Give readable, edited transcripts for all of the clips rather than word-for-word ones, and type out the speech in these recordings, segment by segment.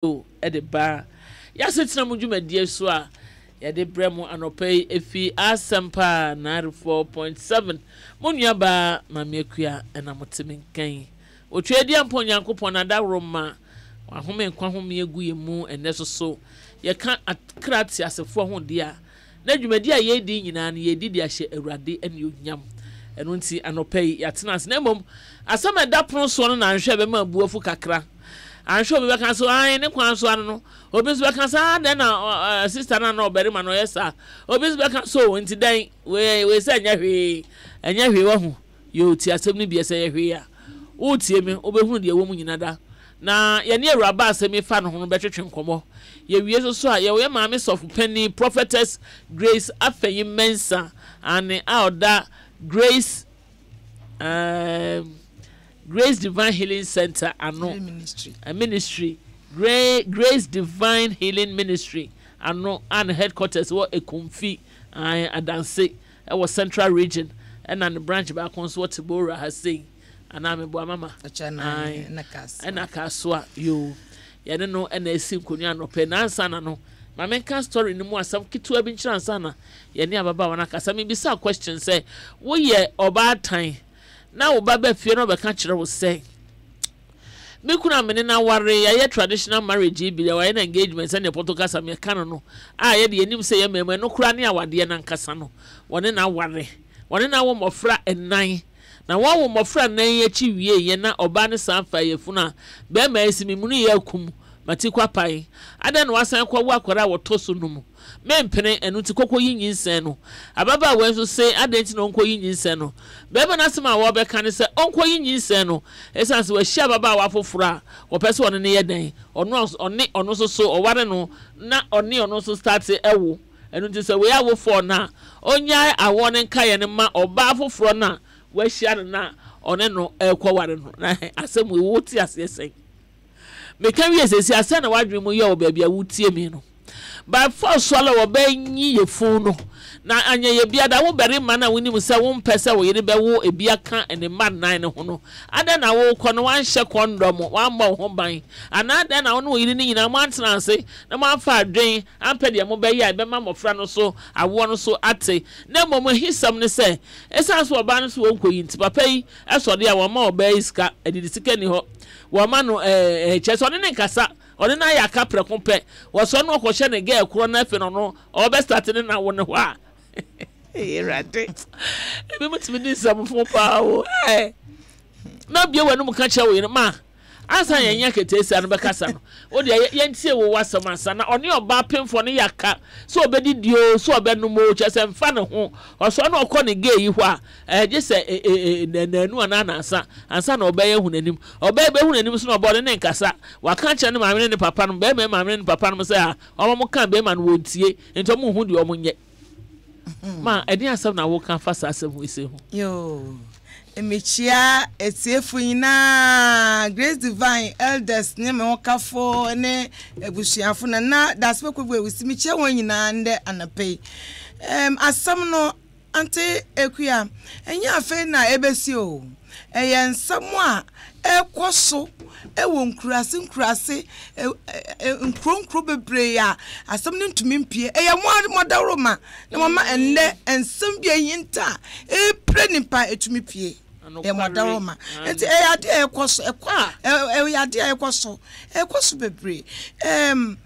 De ba y'asetena mu dwumadie so a yɛde brɛ mo anɔpa yi efi Asempa 94.7. Mo nua baa Maame Akua na mo te me nka yi. Otwaadiampɔn Onyankopɔn n'adaworoma wahome nkwa home agu yɛn mu ɛnnɛ soso. Yɛka akra teasefoɔ ho deɛ a, na dwumadi a yɛredi nyinaa no yɛredi de ahyɛ Awurade anuonyam. Ɛno nti anɔpa yi yɛatena ase. Na mmom asɛm a ɛda pono soɔ no na anhwɛ ɛbɛma abu afu kakra. Anhwɛ obi bɛka sɛ ae ne kwan so ano no. Obi nso bɛka sɛ ah dɛn na sista no anaa ɔbarima no ɔyɛ saa. Obi nso bɛka sɛ o nti dɛn wei wei sɛ ɛnyɛ hwee ɛnyɛ hwee wahu. Yoo tie asɛm no bi ɛsɛ yɛ hwee a woretie me wobɛhunu deɛ ɛwɔ mu nyina da. Na yɛne awuraba a asɛm yi fa ne ho no bɛtwetwe nkɔmmɔ. Yɛwie nso so a yɛwɔ yɛn maame sɔfo panin Prophetess Grace Afenyi Mensah aane a ɔda Grace um, Grace Divine Healing Center ano Ministry, Ministry Grace Divine Healing Ministry ano a ne headquarters wɔ Ekumfi, Adanse wɔ Central Region ɛna ne branch baako nso wɔ Tabora ha sei anaa meboa mama ae ɛna Kasoa yoo yɛne no ɛna esi nkonnwa anɔpɛ na ansa na no ma menka story no mu asɛm ketewa bi nkyerɛ ansa na yɛne ababaawa no akasa. Mebisa question sɛ woyɛ ɔbaatan na wo ba ba fie na ɔbɛka kyerɛ wo sɛ me kunu a mene no aware yɛayɛ traditional marriage yi bi yɛayɛ no engagement sɛdeɛ pɔtɔ kasa meka no no a yɛde yɛnim sɛ yɛ mmamu ɛno koraa ne awadeɛ no ankasa no wɔne no aware wɔne no awo mmɔfra nnan na wɔwo mmɔfra nnan yi akyi wieeɛ na ɔbaa no san faa yafunu a bɛrima yi si memunu yɛ akum mati kwapae adɛn na wasan kɔwo akwadaa a wɔtɔ so no mu Mempene, ɛno nti kɔkɔyi nyinsɛn no. Ababaawa yi nso se adɛn nti na ɔnkɔyi nyinsɛn no. Barima no asɛm a ɔrebɛka ne sɛ ɔnkɔyi nyinsɛn no ɛsiane sɛ wahyia ababaawa foforɔ a ɔpɛ sɛ ɔne no yɛ dɛn, ɔno a ɔne ɔno nso so ɔware no na ɔne ɔno nso starte wo. Ɛno nti sɛ wei awo fɔɔ no a, ɔnnyae awoɔ no nkaeɛ no mma ɔbaa foforɔ no a wahyia no no a ɔne no rekɔware no. Na asɛm wei wote aseɛ sɛn? Meka wie seesei a, sɛn na w'adwene mu yɛ wɔ baabi a woretie me no? By force so ara wɔbɛnyi yafunu no, na anyɛ yɛ biada wo barima no a wonim sɛ wompɛ sɛ wo yere bɛwo ebi aka ne mma nnan no ho no, adɛn na worekɔ no woanhyɛ kɔndɔm, woammɔ wo ho ban? Anaa adɛn na wo ne wo yere no nyinaa moantena ase na moamfa adwene ampɛ deɛ mobɛyɛ a ɛbɛma mmɔfra no so awoɔ no so ate? Na mmom ahisɛm ne sɛ, ɛsiane sɛ ɔbaa no se ɔnkɔyi nti, papa yi sɔre a wɔmma ɔbaa yi sika, adidi sika nni hɔ, wɔmma no ɛɛ kyerɛ sɛ ɔne ne nkasa. Ɔne no ayɛ aka prɛko pɛ. Wɔsɔre no ɔkɔhyɛ ne girl korɔ na afei na ɔno ɔbɛ start ne na wo ne hɔ a. Ee Awurade. Ebi mo tumi di nsɛm fo paa o. Ɛɛ. Na bie w'anum ka kyerɛ wo yere ma ansa yɛn nyɛ keteesia no bɛkasa no. Wo deɛ yɛntie wo w'asɛm ansa na ɔne ɔbaa pemfoɔ no yɛ aka sɛ ɔbɛdidi o sɛ ɔbɛnom o kyerɛ sɛ mfa ne ho. Ɔsɔre no ɔkɔ ne gay yi hɔ a ɛɛ gye sɛ ee nnaanu anaa nansa ansa na ɔbɛyɛ ahu n'anim. Ɔbaa yi bɛhu n'anim so na ɔbaa ɔne no nkasa. Waka akyerɛ ne maame ne ne papa nom, barima yi maame ne ne papa nom sɛ a wɔn a wɔka barima no wɔntie, nti wɔn nhu deɛ wɔn nyɛ. Ma, ɛdeɛn asɛm na woka fa saa asɛm wei sei ho? Yoo, mekyia atiefo nyinaa, Grace Divine elders ne me hokafo ne abusuafo, Nana Dasepɛ Kwebu Awusi, mekyia wɔn nyinaa ndɛ anɔpa yi. Um, asɛm no Ante Akua, ɛnyɛ afei na ɛbɛsi o. Ɛyɛ nsɛm a ɛrekɔ so wɔ nkuraase nkuraase, nkuro nkuro bebree a asɛm no ntumi mpue. Ɛyɛ mo ara mo adaworoma na moama ɛnnɛ nsɛm bi a ahinta a ɛrepire nnipa ɛtumi pue. Ɛyɛ mo adaworoma. Nti ɛyɛ adeɛ a ɛrekɔ so, ɛkɔ, ɛyɛ adeɛ a ɛrekɔ so, ɛrekɔ so bebree. Ɛɛm.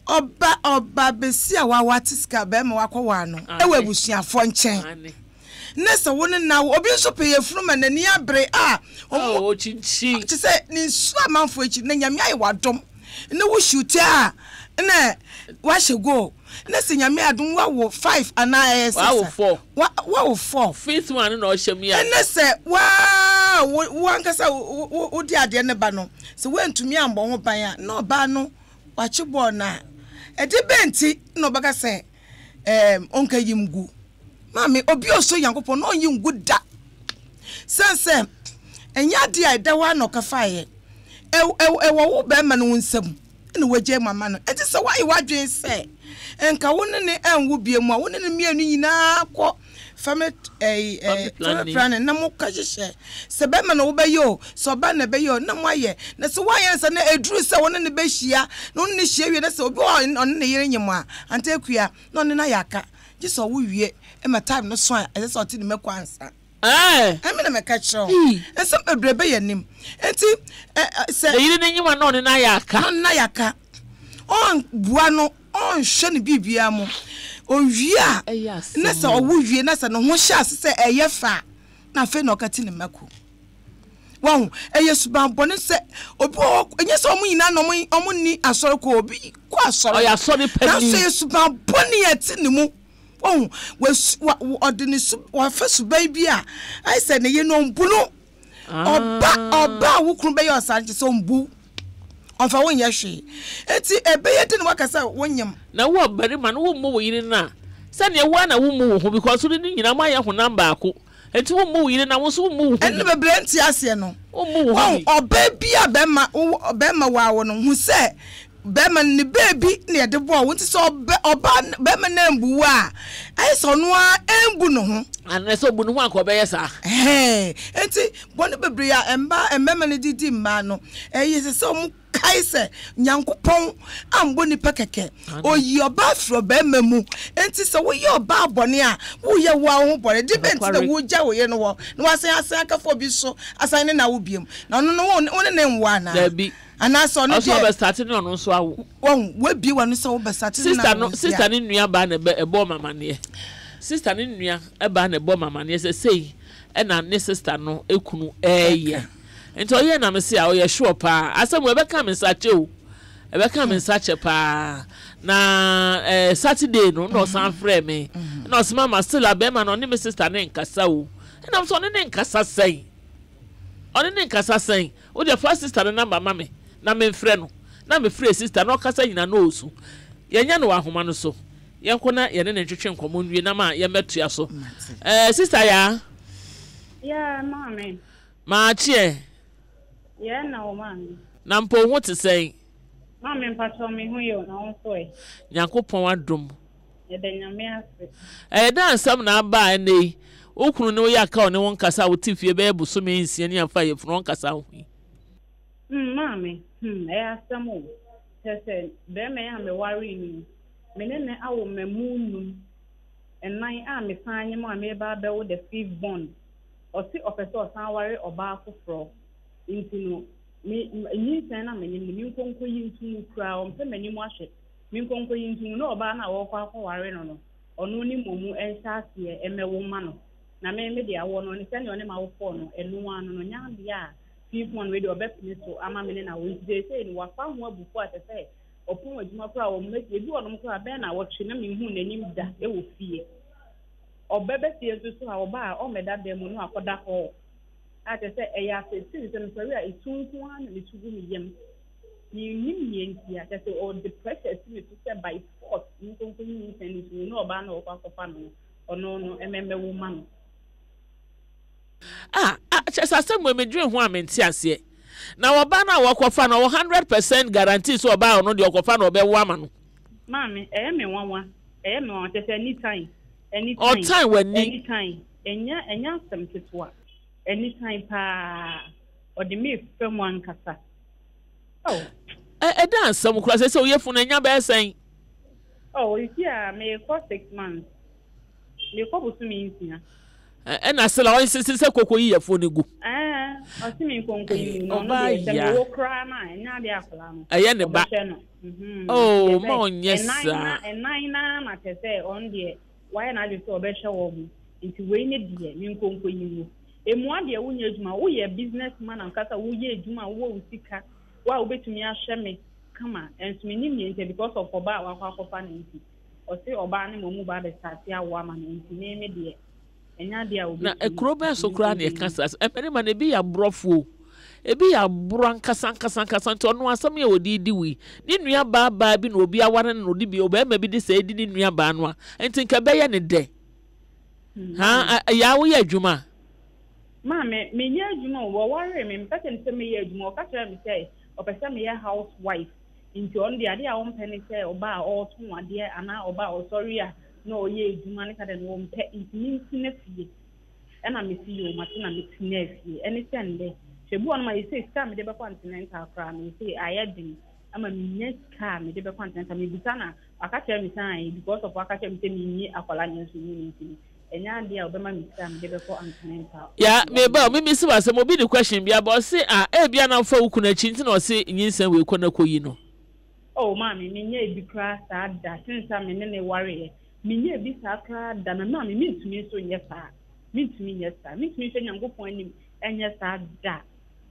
Ɔba ɔba besia a wawate sika bɛrima wakɔ waa no ɛwɔ abusuafoɔ nkyɛn ne sɛ wo ne na obi nso pɛ yɛfunu ma n'ani abere a ɔmo kyinkyin te sɛ ne nsuo amanfoɔ akyi na nyame ayɛ wadom ne wo shoot a na wahyɛ goal ne sɛ nyame adom wawo 5 anaa ɛyɛ 6 wawo 4 wawo 4 fifth one na ɔhyɛ mu yɛ ne sɛ waa wo ankasa wo de adeɛ ne ba no sɛ woantumi ambɔ ho ban a na ɔbaa no wakye bɔɔl no a, ɛde bɛn nti na ɔbɛka sɛ ɛɛm ɔnkayi ngu? Maame, obi a ɔsɔ Nyankopɔn na ɔnyi ngu da. Sɛn sɛ ɛnyɛ adeɛ a ɛda hɔ ara na ɔka faeɛ. Ɛwɔ wo bɛrima no wo nsam na wagyae mu ama no. Ɛnti sɛ woayɛ w'adwene sɛ nka wo ne ne ɛnwo bio mu a, wo ne no mmienu nyinaa kɔ. family ɛyi ɛɛ family planning na mo ka hyehyɛ sɛ bɛrima na wobɛyɛ o sɛ ɔbaa na ɛbɛyɛ o na mo ayɛ na sɛ woanyɛ no sɛ na eduru sɛ wɔne ne bɛhyia na wɔne ne hyia wie na sɛ obi wɔ hɔ ɔne ne yere nyem a ante akua na ɔne no ayɛ aka gye sɛ ɔwo wie ma time no so a ɛsɛ sɛ ɔte ne mako ansa. Ɛɛ. Ɛmi na mɛka kyerɛ wo. Nsɛm bebree bɛ yɛn anim. Nti sɛ. Ne yere no nyem a na ɔne no ayɛ aka. Na ɔne no ayɛ aka. Ɔnbua no, ɔnhwɛ no biribiara mu. Owie a, na sɛ ɔwo wie na sɛ ne ho hyɛ ase sɛ ɛyɛ fɛ a, na afei na ɔka ti ne mako. Wahu, ɛyɛ suban bɔne sɛ obi wɔ hɔ, ɛnyɛ sɛ wɔn nyinaa na wɔn wɔn nni asɔre kɔ, obi kɔ asɔre. Ɔyɛ asɔre panyin. Nanso ɛyɛ suban bɔne a ɛte ne mu. Wahu, wasu, wa, ɔde ne su, wafa suban bi a ayɛ sɛ ne yere no ɔmbu no. Ɔba, ɔba a wo kunu bɛyɛ ɔsaa no kyerɛ sɛ ɔmbu wo. Ɔmfa wo nyɛ hwee. Enti ɛbɛyɛ den waka sɛ wonyem. Na wo ɔbarima no wommu wo yere no a, sɛdeɛ wo ara na wommu wo ho because wo ne no nyinaa moayɛ honam baako. Enti wommu wo yere na wo nso wommu wo ho bi. Ɛno na bebree nte aseɛ no. Wommu wo ho Wahu, bi. ɔbaa bi a bɛrima, wo, bɛrima waa wo no, hu sɛ bɛrima no ne baabi na yɛde bɔɔ wo. Nti sɛ ɔbɛ, ɔbaa, bɛrima no ambu wo a, ayɛ sɛ ɔno ara ambu ne ho. Anaa sɛ ɔbu ne ho a, anka ɔbɛyɛ saa. Ɛhɛn. Enti bɔne bebree a mmaa, mmarima no de di mmaa no, ɛyɛ sɛ sɛ wɔn Kae sɛ, Nyankopɔn ammbɔ nipa kɛkɛ, Oyii ɔbaa firi ɔbarima mu. Enti sɛ woyɛ ɔbaa bɔne a, woreyɛ wo ara wo ho bɔne. Deɛ bɛn nti na woregya wo yere no hɔ na woasan asan akɔfa obi so asan ne no awo biom? Na ɔno no, wo ne no nwo anaa? Dabi. Anaasɛ ɔno Ɔsɛ deɛ. ɔbɛstate ne ɔno nso awo. Wahu, woabue w'ano sɛ wobɛstate ne no Sista awo no, nti a. sista no nua baa na ɛbɛ, ɛbɔɔ me amaneɛ. Sista no nua baa na ɛbɔɔ me amaneɛ sɛ sei na ne sista no kunu reyɛ. Ɛka. Nti ɔyɛɛ na mese a ɔyɛ sure paa asɛm wei ɛbɛka me nsa kyɛ o ɛbɛka me nsa kyɛ paa na eh, Saturday no na ɔsan frɛ me na ɔse mama still a bɛrima no ɔne me sister ne nkasa o ɛna mesɛ ɔne ne nkasa sɛn ɔne ne nkasa sɛn wo deɛ fa sister no number ma me na memfrɛ no na mefrɛ sister na ɔkasa nyina na ɔsu yɛnyɛ no wɔ ahoma no so yɛnkɔ na yɛne ne ntwetwe nkɔmmɔ nwie na ma yɛmmɛtoa so eh, sister yaa Yeah, maame. Maakye ɛ. Yɛɛ na wo maame. Na mpo wo ho te sɛn? Maame mpakyɛw me ho ye o na wo nso ɛ? Nyankopɔn adom. Yɛda Nyame ase. Ɛyɛ dɛn asɛm na aba a ɛnnɛ yi wo kunu ne wo yɛ aka ɔne wo nkasa a wote fie bɛyɛ bosome nsia ni amfa yafunu ɔnkasa ho yi? Hmm maame hmm ɛyɛ asɛm o. Kyerɛ sɛ bɛrima yi a me waree no yi me ne no awo mmamu num, nnan a mesan nye mo a mereba abɛwo the fifth born. Ɔse ɔpɛ sɛ ɔsan ware ɔbaa foforɔ nti no me nyinsɛn no a menyem no menkɔ nkɔyi nto mu koraa ɔmpɛ m'anim ahwɛ menkɔ nkɔyi nto mu na ɔbaa no a ɔrekɔ akɔware no no ɔno ne mmom nhyɛ aseɛ mmɛwo mma no na me mede awoɔ no ɔne sɛdeɛ ɔne m'awofoɔ no ɛno ara no no nyɛ adeɛ a fifth one wei deɛ ɔbɛpene so ama me ne no awo nti seesei no wafa ho abufuo a kyɛ sɛ ɔpɔn adwuma koraa a ɔmma fie ebi wɔ nom koraa bɛn na wɔtwe na menhuu n'anim da wɔ fie. Ɔbɛba fie nso so a, ɔba a, ɔmmɛda dan mu na wakɔda hall. A kyerɛ sɛ ɛyɛ ateetee sɛ mesɔre a, esu nko ara na mesu gu me yam. Mennim nea nti a, kyerɛ sɛ ɔde pressure asi me so sɛ by force menkɔ nkɔyi nyinsɛn no nti no, na ɔbaa no a ɔkɔ akɔfa no no, ɔno no ɛmmɛmmɛwo mma no. Ah, ah, kyerɛ sɛ asɛm wei medwene ho a mente aseɛ. Na ɔbaa no a wɔkɔfa no, ɔwɔ 100% guarantee sɛ ɔbaa a ɔno deɛ ɔkɔfa no ɔbɛwo ama no. Maame, ɛyɛ me nwanwa, ɛyɛ me nwanwa, kyerɛ sɛ nitan, Anitan. Ɔtan w'ani. Anitan. Ɛnyɛ ɛnyɛ asɛm ketewa. Anitan paa. Ɔde me refa mu ankasa. Oh. Ɛ ɛda asɛm koraa sɛ sɛ woyɛ funu anya bɛyɛ sɛn? Oh, esi a merekɔ six months. Merekɔ bosome nsia. Ɛna sɛ la ɔnsese sɛ koko yi yɛfoɔ no gu. Ɛɛ ɔse me nkonko yi mu na ɔno deɛ sɛ mewo koraa no a ɛnyɛ adeɛ akwadaa no. Ɛyɛ ne ba. Ɔbɛhwɛ no. Oh, ma ɔnyɛ saa. Ɛnan na na kyerɛ sɛ ɔno deɛ wayɛ n'adwene sɛ ɔbɛhwɛ wɔn mo. Nti wei ne deɛ me nkonko yi ngu. Emua deɛ wonyɛ adwuma, woyɛ business man ankasa, woyɛ adwuma, wowɔ wo sika, wo a wobɛtumi ahwɛ me kama. Ɛnso menim deɛ nti because of ɔbaa a wakɔ akɔfa no nti. Ɔse ɔbaa no mmom ba abɛstarte awo ama no nti me me deɛ ɛnyɛ adeɛ a Na wɔbɛtumi. kuro bɛn so koraa na yɛka saa asɛm? Mmarima no, ebi yɛ aborɔfo o. Ebi yɛ aborɔ ankasa ankasa ankasa. Nti ɔno asɛm yi a ɔde redi wo yi, ne nua baa baa bi na obi aware no na ɔde bi, ɔbarima bi de saa redi ne nua baa no a, nti nka ɛbɛyɛ ne dɛ. Ha, yaa woyɛ adwuma? Maame, menyɛ adwuma o. Wɔwaree me, meka kyerɛɛ no sɛ mɛyɛ adwuma. Ɔka kyerɛɛ me sɛ ɔpɛ sɛ meyɛ house wife. Nti ɔno deɛ adeɛ a ɔmpɛ ne sɛ ɔbaa a ɔretɔn adeɛ anaa ɔbaa a ɔsɔre a. na ɔyɛ adwuma ne saa deɛ no ɔmpɛ nti mentena fie. Ɛna mese yoo mate na metenaa fie. Ɛne sɛ ndɛ hwɛ bi wɔ nom a yɛsɛ sika a mede bɛkɔ antenatal koraa no yɛsɛ ayɛ den ama mennya sika a mede bɛkɔ antenatal. Mebisa no a waka kyerɛ me sɛ ae because of waka kyerɛ me sɛ menyi akwadaa no nso nyi no nti no ɛnyɛ adeɛ a ɔbɛma me sika a mede bɛkɔ antenatal. Ya meba o mimi si wasɛm obi de question bi aba ɔse ah ebia na wofa wo kunu akyi nti na ɔse nyinsɛn wei kɔ na kɔ yi no. Oh maame menyɛɛ bi koraa saa da since a me ne no wareɛ menyɛɛ bi saa koraa da na maame mentumi nso nyɛ saa mentumi nyɛ saa mentumi nhwɛ Nyankopɔn anim nyɛ saa da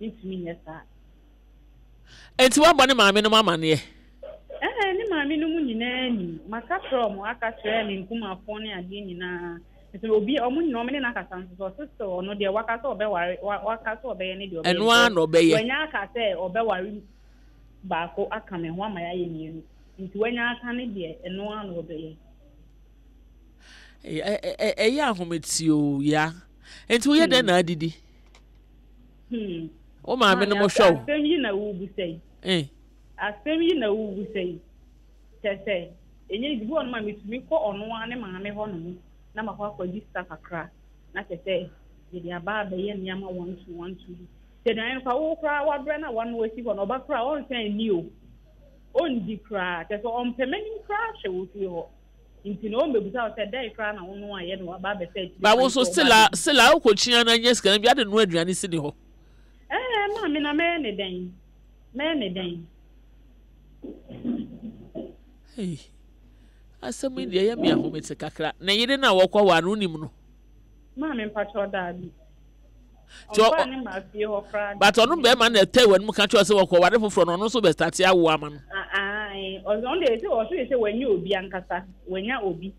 mentumi nyɛ saa. Enti woabɔ ne maame nom amaneɛ? Ɛɛ ne maame nom nyinaa nim maka kyerɛ ɔmo aka kyerɛ ne nkumafoɔ ne adeɛ nyinaa nti obi ɔmo nyinaa ɔmo ne no akasa nso so ɔse still ɔno deɛ waka sɛ ɔbɛware waka sɛ ɔbɛyɛ ne deɛ ɔbɛyɛ ɛno ara na ɔbɛyɛ wanya aka sɛ ɔbɛware baako aka me ho ama yɛayɛ mmienu. Nti wanya aka ne deɛ, ɛno ara na ɔbɛyɛ. Ɛyɛ ahomete o, ya. Nti woyɛ dɛn na adidi? Hmm. Wo maame no mo hwɛ wo. Asɛm yi na wobusa yi. Eh. Asɛm yi na wobusa yi. Kyɛ sɛ, ɛnyɛ bi wɔ no ma metumi kɔ ɔno ara ne maame hɔ nom na makɔ akɔgye sika kakra na kyɛ sɛ yɛde aba abɛyɛ nneɛma wantu wantu bi. Sɛ aduane no koraa wo koraa wabrɛ na wanoa asi hɔ no ɔba koraa ɔnsan nni o. Ɔndi koraa. Kyerɛ sɛ ɔmpɛ m'anim koraa hwɛ wɔ fie hɔ. Nti no ɔmmɛbisa wo sɛ dɛn koraa na wonoaeɛ na waba abɛfa akyire Ba wo kwan nso sɛ ɔba still a abɛdi. still a wokɔ kyia na nya sika no bi ade noa aduane si ne hɔ. Ɛɛ maame na mɛyɛ ne dɛn? Mɛyɛ ne dɛn? Hey, asɛm yi deɛ ɛyɛ me ahomete kakra. Ne yere no a wɔkɔ ware no wonim no? Maame mpakyɛw daabi. Nti ɔ Ɔmfaa ne mmaa fie hɔ koraa da. but ɔno bɛrima na ɛtɛɛ w'anim ka kyerɛ sɛ wɔkɔware foforɔ no ɔno nso bɛ starte awo ama no. Ae, ɔno deɛ sɛ ɔso yɛ sɛ wanya obi ankasa, wanya obi.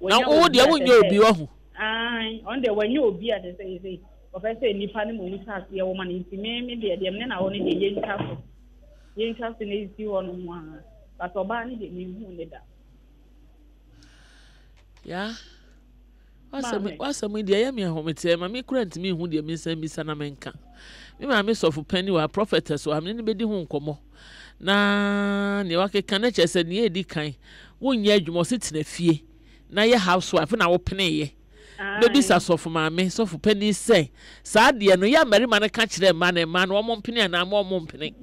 Na Wanya wo obi deɛ a kyerɛ wonyɛ obi sɛ, wahu. ae, ɔno deɛ wanya obi a kyerɛ sɛ yɛ sɛ ɔpɛ sɛ nnipa no mmom hyɛ aseɛ wo ma no nti me me deɛ deɛ me ne na wɔ no deɛ yɛntwa so. Yɛntwa so na ɛsi hɔ nom a, but ɔbaa no deɛ menhuu ne da. Yeah. W'asɛm w'asɛm yi deɛ ɛyɛ me ahometeɛ ma me kura ntumi nhu deɛ mensan bisa na menka. Me maame sɔfo panyin wɔ ha, prophetess wɔ ha, me ne no bɛdi ho nkɔmmɔ. Na nea wakeka no kyerɛ sɛ nea ɛdi kan, wonyɛ adwuma, ɔse tena fie na yɛ housewife na wopeneeɛ. Mɛbisa sɔfo maame, sɔfo panin sɛ, saa deɛ no, yɛ a mmarima no ka kyerɛ mmaa no, mmaa no wɔn mpene anaa ma wɔn mpene.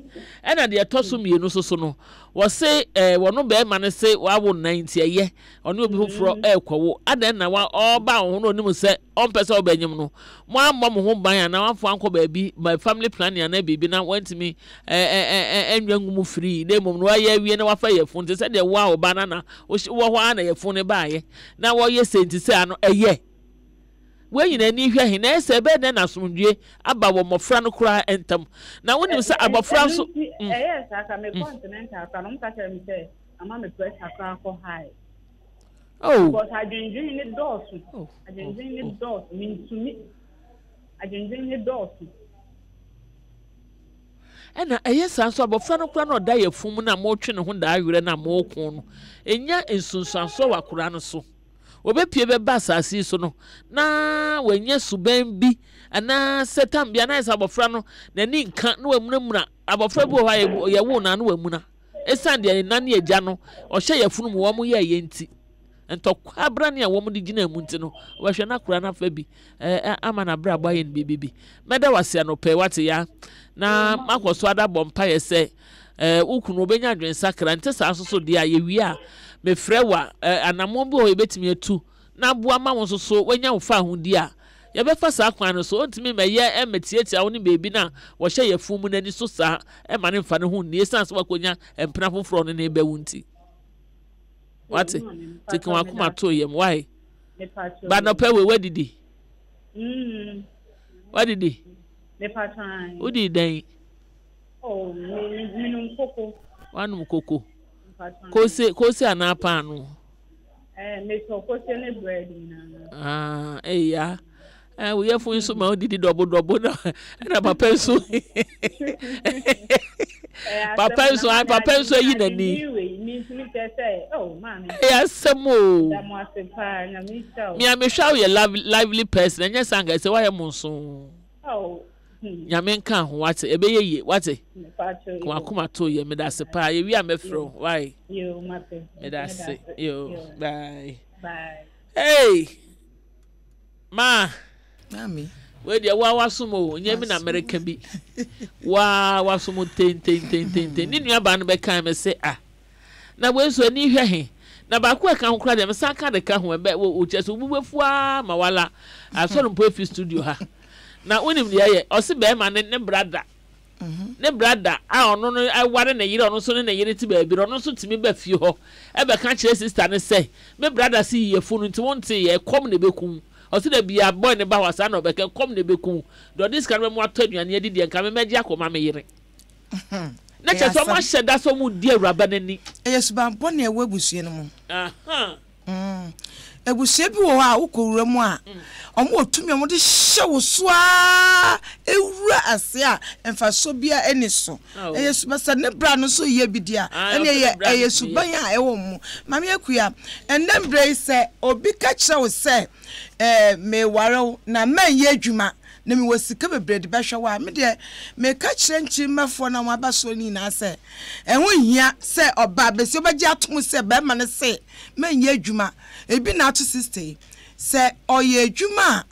Ɛna deɛ ɛtɔ so mmienu nso so no, wɔse eh, wɔno barima no se wawo nnan nti ɛyɛ, ɔne obi foforɔ rekɔwo, adɛn na wa ɔreba wo ho na ɔnim sɛ ɔmpɛ sɛ ɔbɛnyem no, moammɔ mo ho ban anaa wamfa ankɔ baabi ma family planning anaa biribi na wantumi anwa ngu mu firii, na mmom no wayɛ awie na wafa yafunu te sɛ deɛ wo a ɔba no na wɔ hɔ ara na yafunu no baeɛ na wɔyɛ sei nti sɛ ano ɛyɛ. Wei nyinaa ani hwɛ he, na ɛyɛ sɛ ɛbɛyɛ dɛn na asomdwie aba wɔ mmɔfra no koraa ntam? Na wonim sɛ abɔfra nso. Ɛno nti ɛyɛɛ saa ka mekɔ antenatal koraa no wɔka kyerɛ me sɛ ama me pressure koraa kɔ high. Oh. Because adwendwen ne dɔɔso. Oh. Adwendwen ne dɔɔso. Mintumi. Adwendwen ne dɔɔso. Ɛna ɛyɛ saa nso abɔfra no koraa na ɔda yafunu mu na motwe ne ho daa werɛ na moko no, ɛnya nsunsuansoɔ wɔ akwadaa no so. Wɔbɛpue bɛba asase yi so no, na wanya suban bi anaasɛ tam bi anaasɛ abɔfra no n'ani nka na wamunamuna. Abɔfra bi wɔ hɔ a yɛwoo no a na wamuna. Esiane deɛ ɛna ne agya no ɔhyɛ yafunu mu wɔn yɛɛyɛ nti, ntɔkwa abrane a wɔn de gyinaa mu nti no, wɔbɛhwɛ na akora no afa bi ɛɛ ama n'abrabɔ ayɛ no biribi bi. Mɛda wo ase anɔpa yi, wate ya? Na makɔ so ada bɔ mpaeɛ sɛ ɛɛ wo kunu ɔbɛnya adwensakra. Nte saa nso so deɛ a yɛwie a, mefrɛ wo a, ɛɛ anammɔn bi wɔ hɔ yɛbɛtumi atu na aboa ma wo nso so woanya wo fahodie a, Yɛbɛfa saa kwan no so. Ontumi mmɛyɛ mmetiatia wo ne baabi no a wɔhyɛ yafunu mu no ani so saa mma no mfa ne ho nni esiane sɛ wakonya mpena foforo a ɔne no rebɛwo nti. Wate? Nti ka w'akoma to yam. Why? Ba nɔpɛ wei wadidi? Wadidi? Wodii dɛn? Wanom koko. Kose, kose anaa paanoo? Eh, metɔ kose ne bread nyinaa. Ah, eya. Eh, wo yɛfo nso ma wodidi dɔbo dɔbo na ɛna papa nso. Papa nso, ah, papa nso ayi n'ani. Ɛyɛ asɛm o. Me a mehwɛ a woyɛ lively person, ɛnyɛ saa nka ɛsɛ woayɛ mo nso. Nyame nka ho wate ɛbɛyɛ yie wate ka wakoma to yɛ medase paa yɛwie a mɛfrɛ wo why medase yo bye. Bye. Hey! Maa. Maame. Wei deɛ woa w'asom o, nyɛ me na mereka bi. Woa w'asom tententententen. Ne nua baa no bɛkae me se ah, na wei nso ani hwɛ he? Na baako a ɛka ho koraa deɛ mesan ka de ka ho, ɛbɛ, wo, wo kyerɛ sɛ wo bo bɛfu ara ma woala asɔre mpo afi studio ha. Na wonim deɛ ɛyɛ? Ɔse bɛɛma ne, ne brada. Ne brada a ɔno no ware ne yere a ɔno nso ne ne yere te baabi no, ɔno nso tumi ba fie hɔ bɛka kyerɛ sista no sɛ, Me brada se yi yafunu nti wonteeɛ, ɛkɔm na ɛbɛku wo. Ɔse da biara boy no ba hɔ a saa na ɔbɛka, ɛkɔm na ɛbɛku wo. Deɛ ɔde sika no bɛma watɔ aduane adi deɛ nka me mɛgye akɔma me yere. Na kyerɛ sɛ wɔahyɛ da sɛ wɔredi awuraba no ani. Ɛyɛ suban bɔne a ɛwɔ abusua no mu. Ahaa. Abusua bi wɔ hɔ a wokɔ wura mu a, wɔn wɔ tumi a wɔde hyɛ wo so ara wura ase a mfasoɔ biara nni so. Ɛyɛ suban sɛ ne bra no nso yɛ bi di a, ɛne ɛyɛ ɛyɛ suban a ɛwɔ mu. Maame Akua, ɛnnɛ mmerɛ yi sɛ obi ka kyerɛ wo sɛ ɛɛ meware wo na mɛnyɛ adwuma na mewɔ sika bebree de bɛhwɛ wo a, me deɛ meka kyerɛ nkyirimmafoɔ no a wɔaba soɔ no nyinaa sɛ ɛho nhia sɛ ɔbaa bɛsi wobɛgye atom sɛ barima no se mɛnyɛ adwuma. Ebi na ato sista yi. Sɛ ɔyɛ adwuma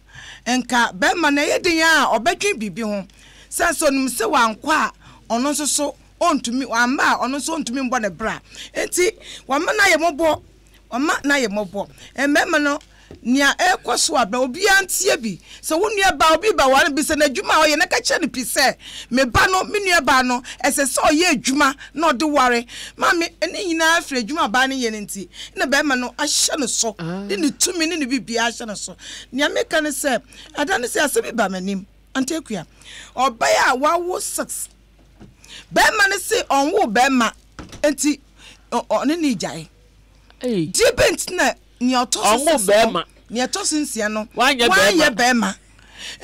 a, nka barima no ɛyɛ den ara a ɔbɛdwen biribi ho. Sane sɛ ɔnim sɛ wankɔ a, ɔno nso so ɔntumi, wamma a ɔno nso ɔntumi mbɔ ne bra. Enti wama no ayɛ mmɔbɔ. Wama no ayɛ mmɔbɔ. Mmarima no, nea ɛrekɔ so a, bra obiara ntie bi. Sɛ wo nua baa obi bɛware no, bisa no adwuma a ɔyɛ na ka kyerɛ no pi sɛ, Me ba no, me nuabaa no, ɛsɛ sɛ ɔyɛ adwuma na ɔde ware. Maame, ne nyinaa firi adwuma a ɔbaa no yɛ no nti na barima no ahyɛ no so, de ne tumi ne ne biribiara ahyɛ no so. Nea meka ne sɛ, ada no sɛ asɛm bi baa m'anim, Auntie Akua, ɔbaa a wawo six, barima no se ɔnwoo barima nti ɔne no regyae. Deɛ bɛn nti na nea ɔtɔ so Ɔnwo six no, bɛrima. nea ɛtɔ so nsia no, Wanyɛ wanyɛ bɛrima. bɛrima?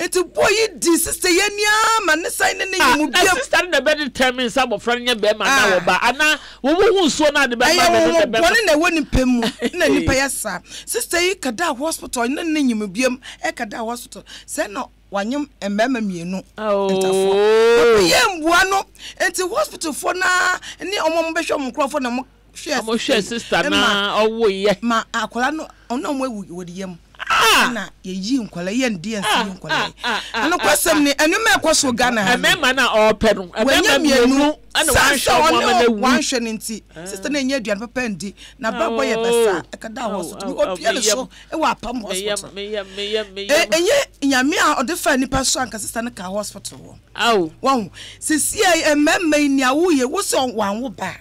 Nti boy yi di sister yi ani ara ma ne san ne ne Ah, nyɛ mu na biam. sister no na ɛbɛ determine sɛ abɔfra no nyɛ bɛrima anaa Ah. ɔbaa anaa wo wo ho nsuo no a de bɛma Ɛyɛ no no na honhom ɛbɛma. bɔne na ɛwɔ nipa mu na nipa yɛ saa. Sister yi kɔdaa hospital, ɔne ne nyɛ mu biam ɛkɔdaa hospital. Sɛ na wanyem mmarima mmienu ntafoɔ. Papa Oh. yi ambua no, nti hospitalfoɔ no ara ne wɔn a wɔbɛhwɛ wɔn nkorɔfoɔ na wɔn hwɛɛ Ɔmo hwɛɛ sister yi sister ma na ɔwo yɛ. ma akwadaa no ɔno a wɔn awu wɔ ne yam Ah! ɛna yɛyi nkwadaa yi yɛn de yɛn nsa Ah yi nkwadaa ah yi ah ah ah anokwasɛm ah. ni nneɛma ɛkɔ so Ghana ha no Mmarima no a ɔɔpɛ no, wɔnyɛ mmarima mmienu mmienu ɛna san wanhwɛ sɛ ɔmo ɔne ama no awu. wanhwɛ no nti sister no ɛnyɛ aduane papa ndi na abrabɔ yɛ bɛsa Oh, ɛkɔda oh, hospital oh, oh, ɔpia me ne yam, so ɛwɔ apam me yam, hospital me yam, me yam, me yam. ɛnyɛ nyame a ɔde fa nipa so anka sister no ka hospital hɔ Ao. wɔn sisi a mmarima yi nea woyɛ wo sɛ wanwo ba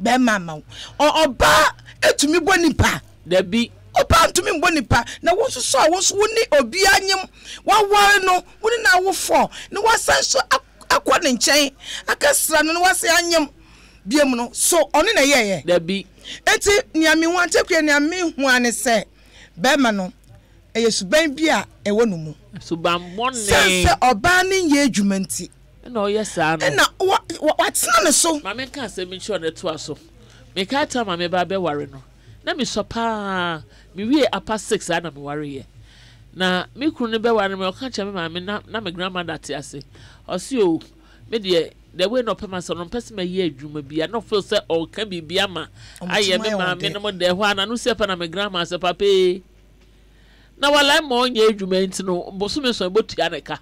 bɛrima ama wo. Ɔ ɔbaa etumi bɔ nipa. Dabi. Ɔbaa ntumi mbɔ nipa. Na wo nso so a wo nso wo ne obi anyem, waware no, wo ne no awo fɔ, na wasan so akɔ ne nkyɛn akɛsra no na wasan anyem biom no, so ɔno na ɛyɛɛyɛ? Dabi. Enti nea mehu, Auntie Akua, nea mehu ara ne sɛ bɛrima no, ɛyɛ suban bi a ɛwɔ ne mu. Suban bɔne. Sɛn sɛ ɔbaa no nyɛ adwuma nti. Ɛna ɔyɛ saa no. Ɛna wa, wa, watena ne so. Ma menka asɛm bi nkyerɛ wo na toa so. Mekae time a meba abɛware no, na mesua pa ara. Mewiee upper six ara na mewareeɛ. Na me kunu no bɛware me, ɔka kyerɛɛ me maame, na, na me grandmother te ase. Ɔse oh, me deɛ, the way na ɔpɛ m'asɛm no, ɔmpɛ sɛ mɛyɛ adwuma biara. Na ɔfeel sɛ ɔreka biribi ama Wɔn ayɛ tirim me ayɛ wɔn maame dɛ. nom dɛ. Ɛhɔ ara n'ano si pɛ na me grandma sɛ, Papa ee, na walai ma ɔnyɛ adwuma nti no, bosome so ɛbɛtua ne ka.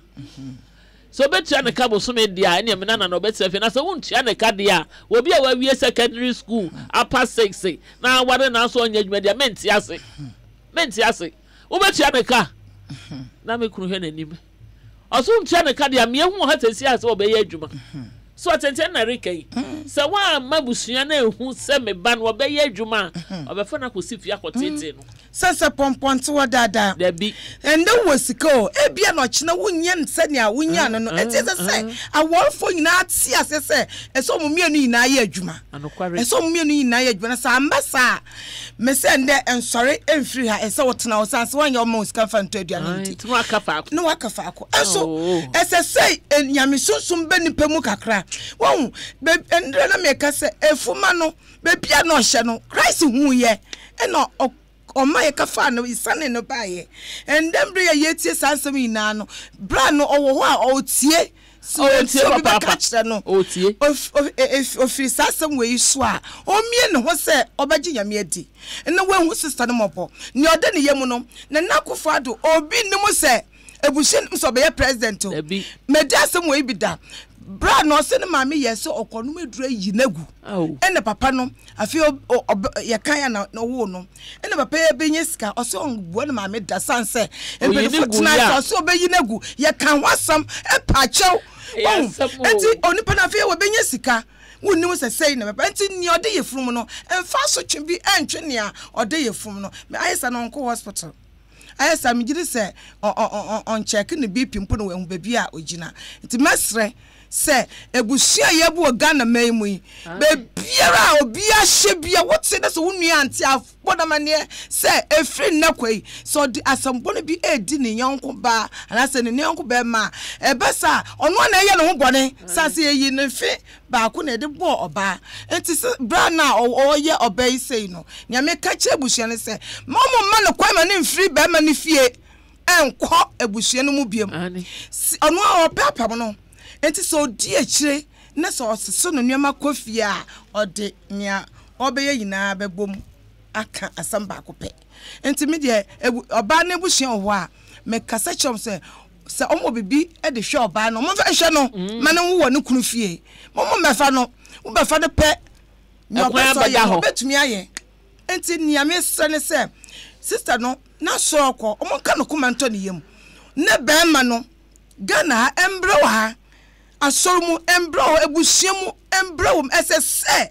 Sɛ obetua ne ka bosome deɛ a, ɛneɛ me nana na ɔbɛtena fie. Na sɛ wontua ne ka deɛ a, obi a wawie secondary school, upper six, na aware nanso ɔnyɛ adwuma deɛ, mente ase. Mente ase. Wobɛtua ne ka? Na me kunu hwɛ n'anim. Ɔso wontua ne ka deɛ a, meahu wɔ ha seesei a sɛ ɔbɛyɛ adwuma. So ɔtɛntɛn na reka yi? Sɛ woamma abusua no anhu sɛ me ba no ɔbɛyɛ adwuma a, ɔbɛfa no akɔsi fie akɔteetee no. Sɛ sɛ pɔmpɔ nte hɔ daa daa. Dabi. Ɛnnɛ wowɔ sika o, ebia na ɔkyena wunnya no sɛnea wunyaa no no. Enti ɛsɛ sɛ awarefo nyinaa te aseɛ sɛ ɛsɛ sɛ wɔn mmienu nyinaa yɛ adwuma. Nokware. Ɛsɛ sɛ wɔn mmienu nyinaa yɛ adwuma. Na sɛ amma saa a, me sɛ nnɛ nsɔre mfiri ha, ɛsɛ sɛ wotena hɔ. Sane sɛ woanyɛ wɔmma wo sika mfa ntɔ aduane nti. Nti na waka faako. Na waka faako. Ɛnso, Oh. ɛsɛ sɛ Nyame sunsum ba nnipa mu kakra. Wahu, bɛ, ɛnderɛ na meka sɛ, afuma no, Baabi a na ɔhyɛ no, Christ huiɛ ɛna ɔma yɛka faa no, sianee no baeɛ. Ɛndɛ mmerɛ yi a yɛretie saa nsɛm nyinaa no, berɛ a no ɔwɔ hɔ a ɔretie. Sɛ ɔntie obi bɛka akyerɛ no, ɔfiri saa asɛm wei so a, ɔmmie ne ho sɛ ɔbɛgye Nyame adi na wahu sista no mmɔbɔ. Nea ɔda ne yam no, Nana Akufo Addo, obi nnim sɛ abusua nim sɛ ɔbɛyɛ president o. Madi asɛm wei bi da. Berɛ a na ɔse ne maame yɛɛ sɛ ɔkɔnom aduro ayi no agu, ɛna papa no, afei yɛkae a na ɔwoo no. Ɛna papa yi bɛnya sika, ɔsɛ ɔnboa ne maame da san sɛ mpanyinfoɔ tena ase ɔsɛ ɔbɛyi no agu, yɛka ho asɛm ɛpa akyɛw, wahu, nti onipa no afei wɔbɛnya sika, wonnim sɛ sɛi na bɛba, nti nea ɔde yɛ funu mu no, mfa asotwe bi ɛntwe nea ɔde yɛ funu no, ayɛ sɛ no ɔnkɔ hospital, ayɛ sɛ megye di sɛ ɔnkyɛke ne BP mpo na wahu baabi a ɔgyina, nti mɛsrɛ sɛ abusua a yɛabu wɔ Ghana man yi mu yi, baabiara a obiara hyɛ bia wote na sɛ wo nua ante a, bɔ no amanneɛ sɛ ɛfiri nnɛ kɔ yi, sɛ ɔde asɛm bɔne bi redi ne yɔnko baa anaasɛ ne yɔnko barima a, ɛba saa a, ɔno ara na ɛyɛ ne ho bɔne. Sane sɛ yɛyi ne mfe baako na yɛde bɔɔ ɔbaa. Enti sɛ berɛ a na ɔreyɛ ɔbaa yi sei no, nea meka kyerɛ abusua no sɛ, mma wɔmma no kwan ma no mfiri barima no fie nkɔ abusua no mu bio. Ɔno ara ɔpɛ apam no. Enti sɛ ɔdi akyire na sɛ ɔsesa ne nneɛma kɔ fie a, ɔde nea ɔrebɛyɛ nyinaa bɛbom aka asɛm baako pɛ. Enti me deɛ, ɔbaa no abusua wɔ hɔ a, mekasa kyerɛ wɔn sɛ, sɛ wɔwɔ biribi de hwɛ ɔbaa no, wɔmfa nhwɛ no ma no nwo wɔ ne kunu fie. Mommɛfa no, wobɛfa no pɛ, nea ɔpɛ sɛ ɔyɛ no, ɔbɛtumi ayɛ. Enti nea mesrɛ ne sɛ, sister no, n'asɔre ɔkɔ, wɔnka no koma ntɔ ne yam. Ne barima no, Ghana ha, mbrɛ wɔ ha, asɔr mu, mbrɛ wɔ hɔ, ebusua mu, mbrɛ wɔ mu. Ɛsɛ sɛ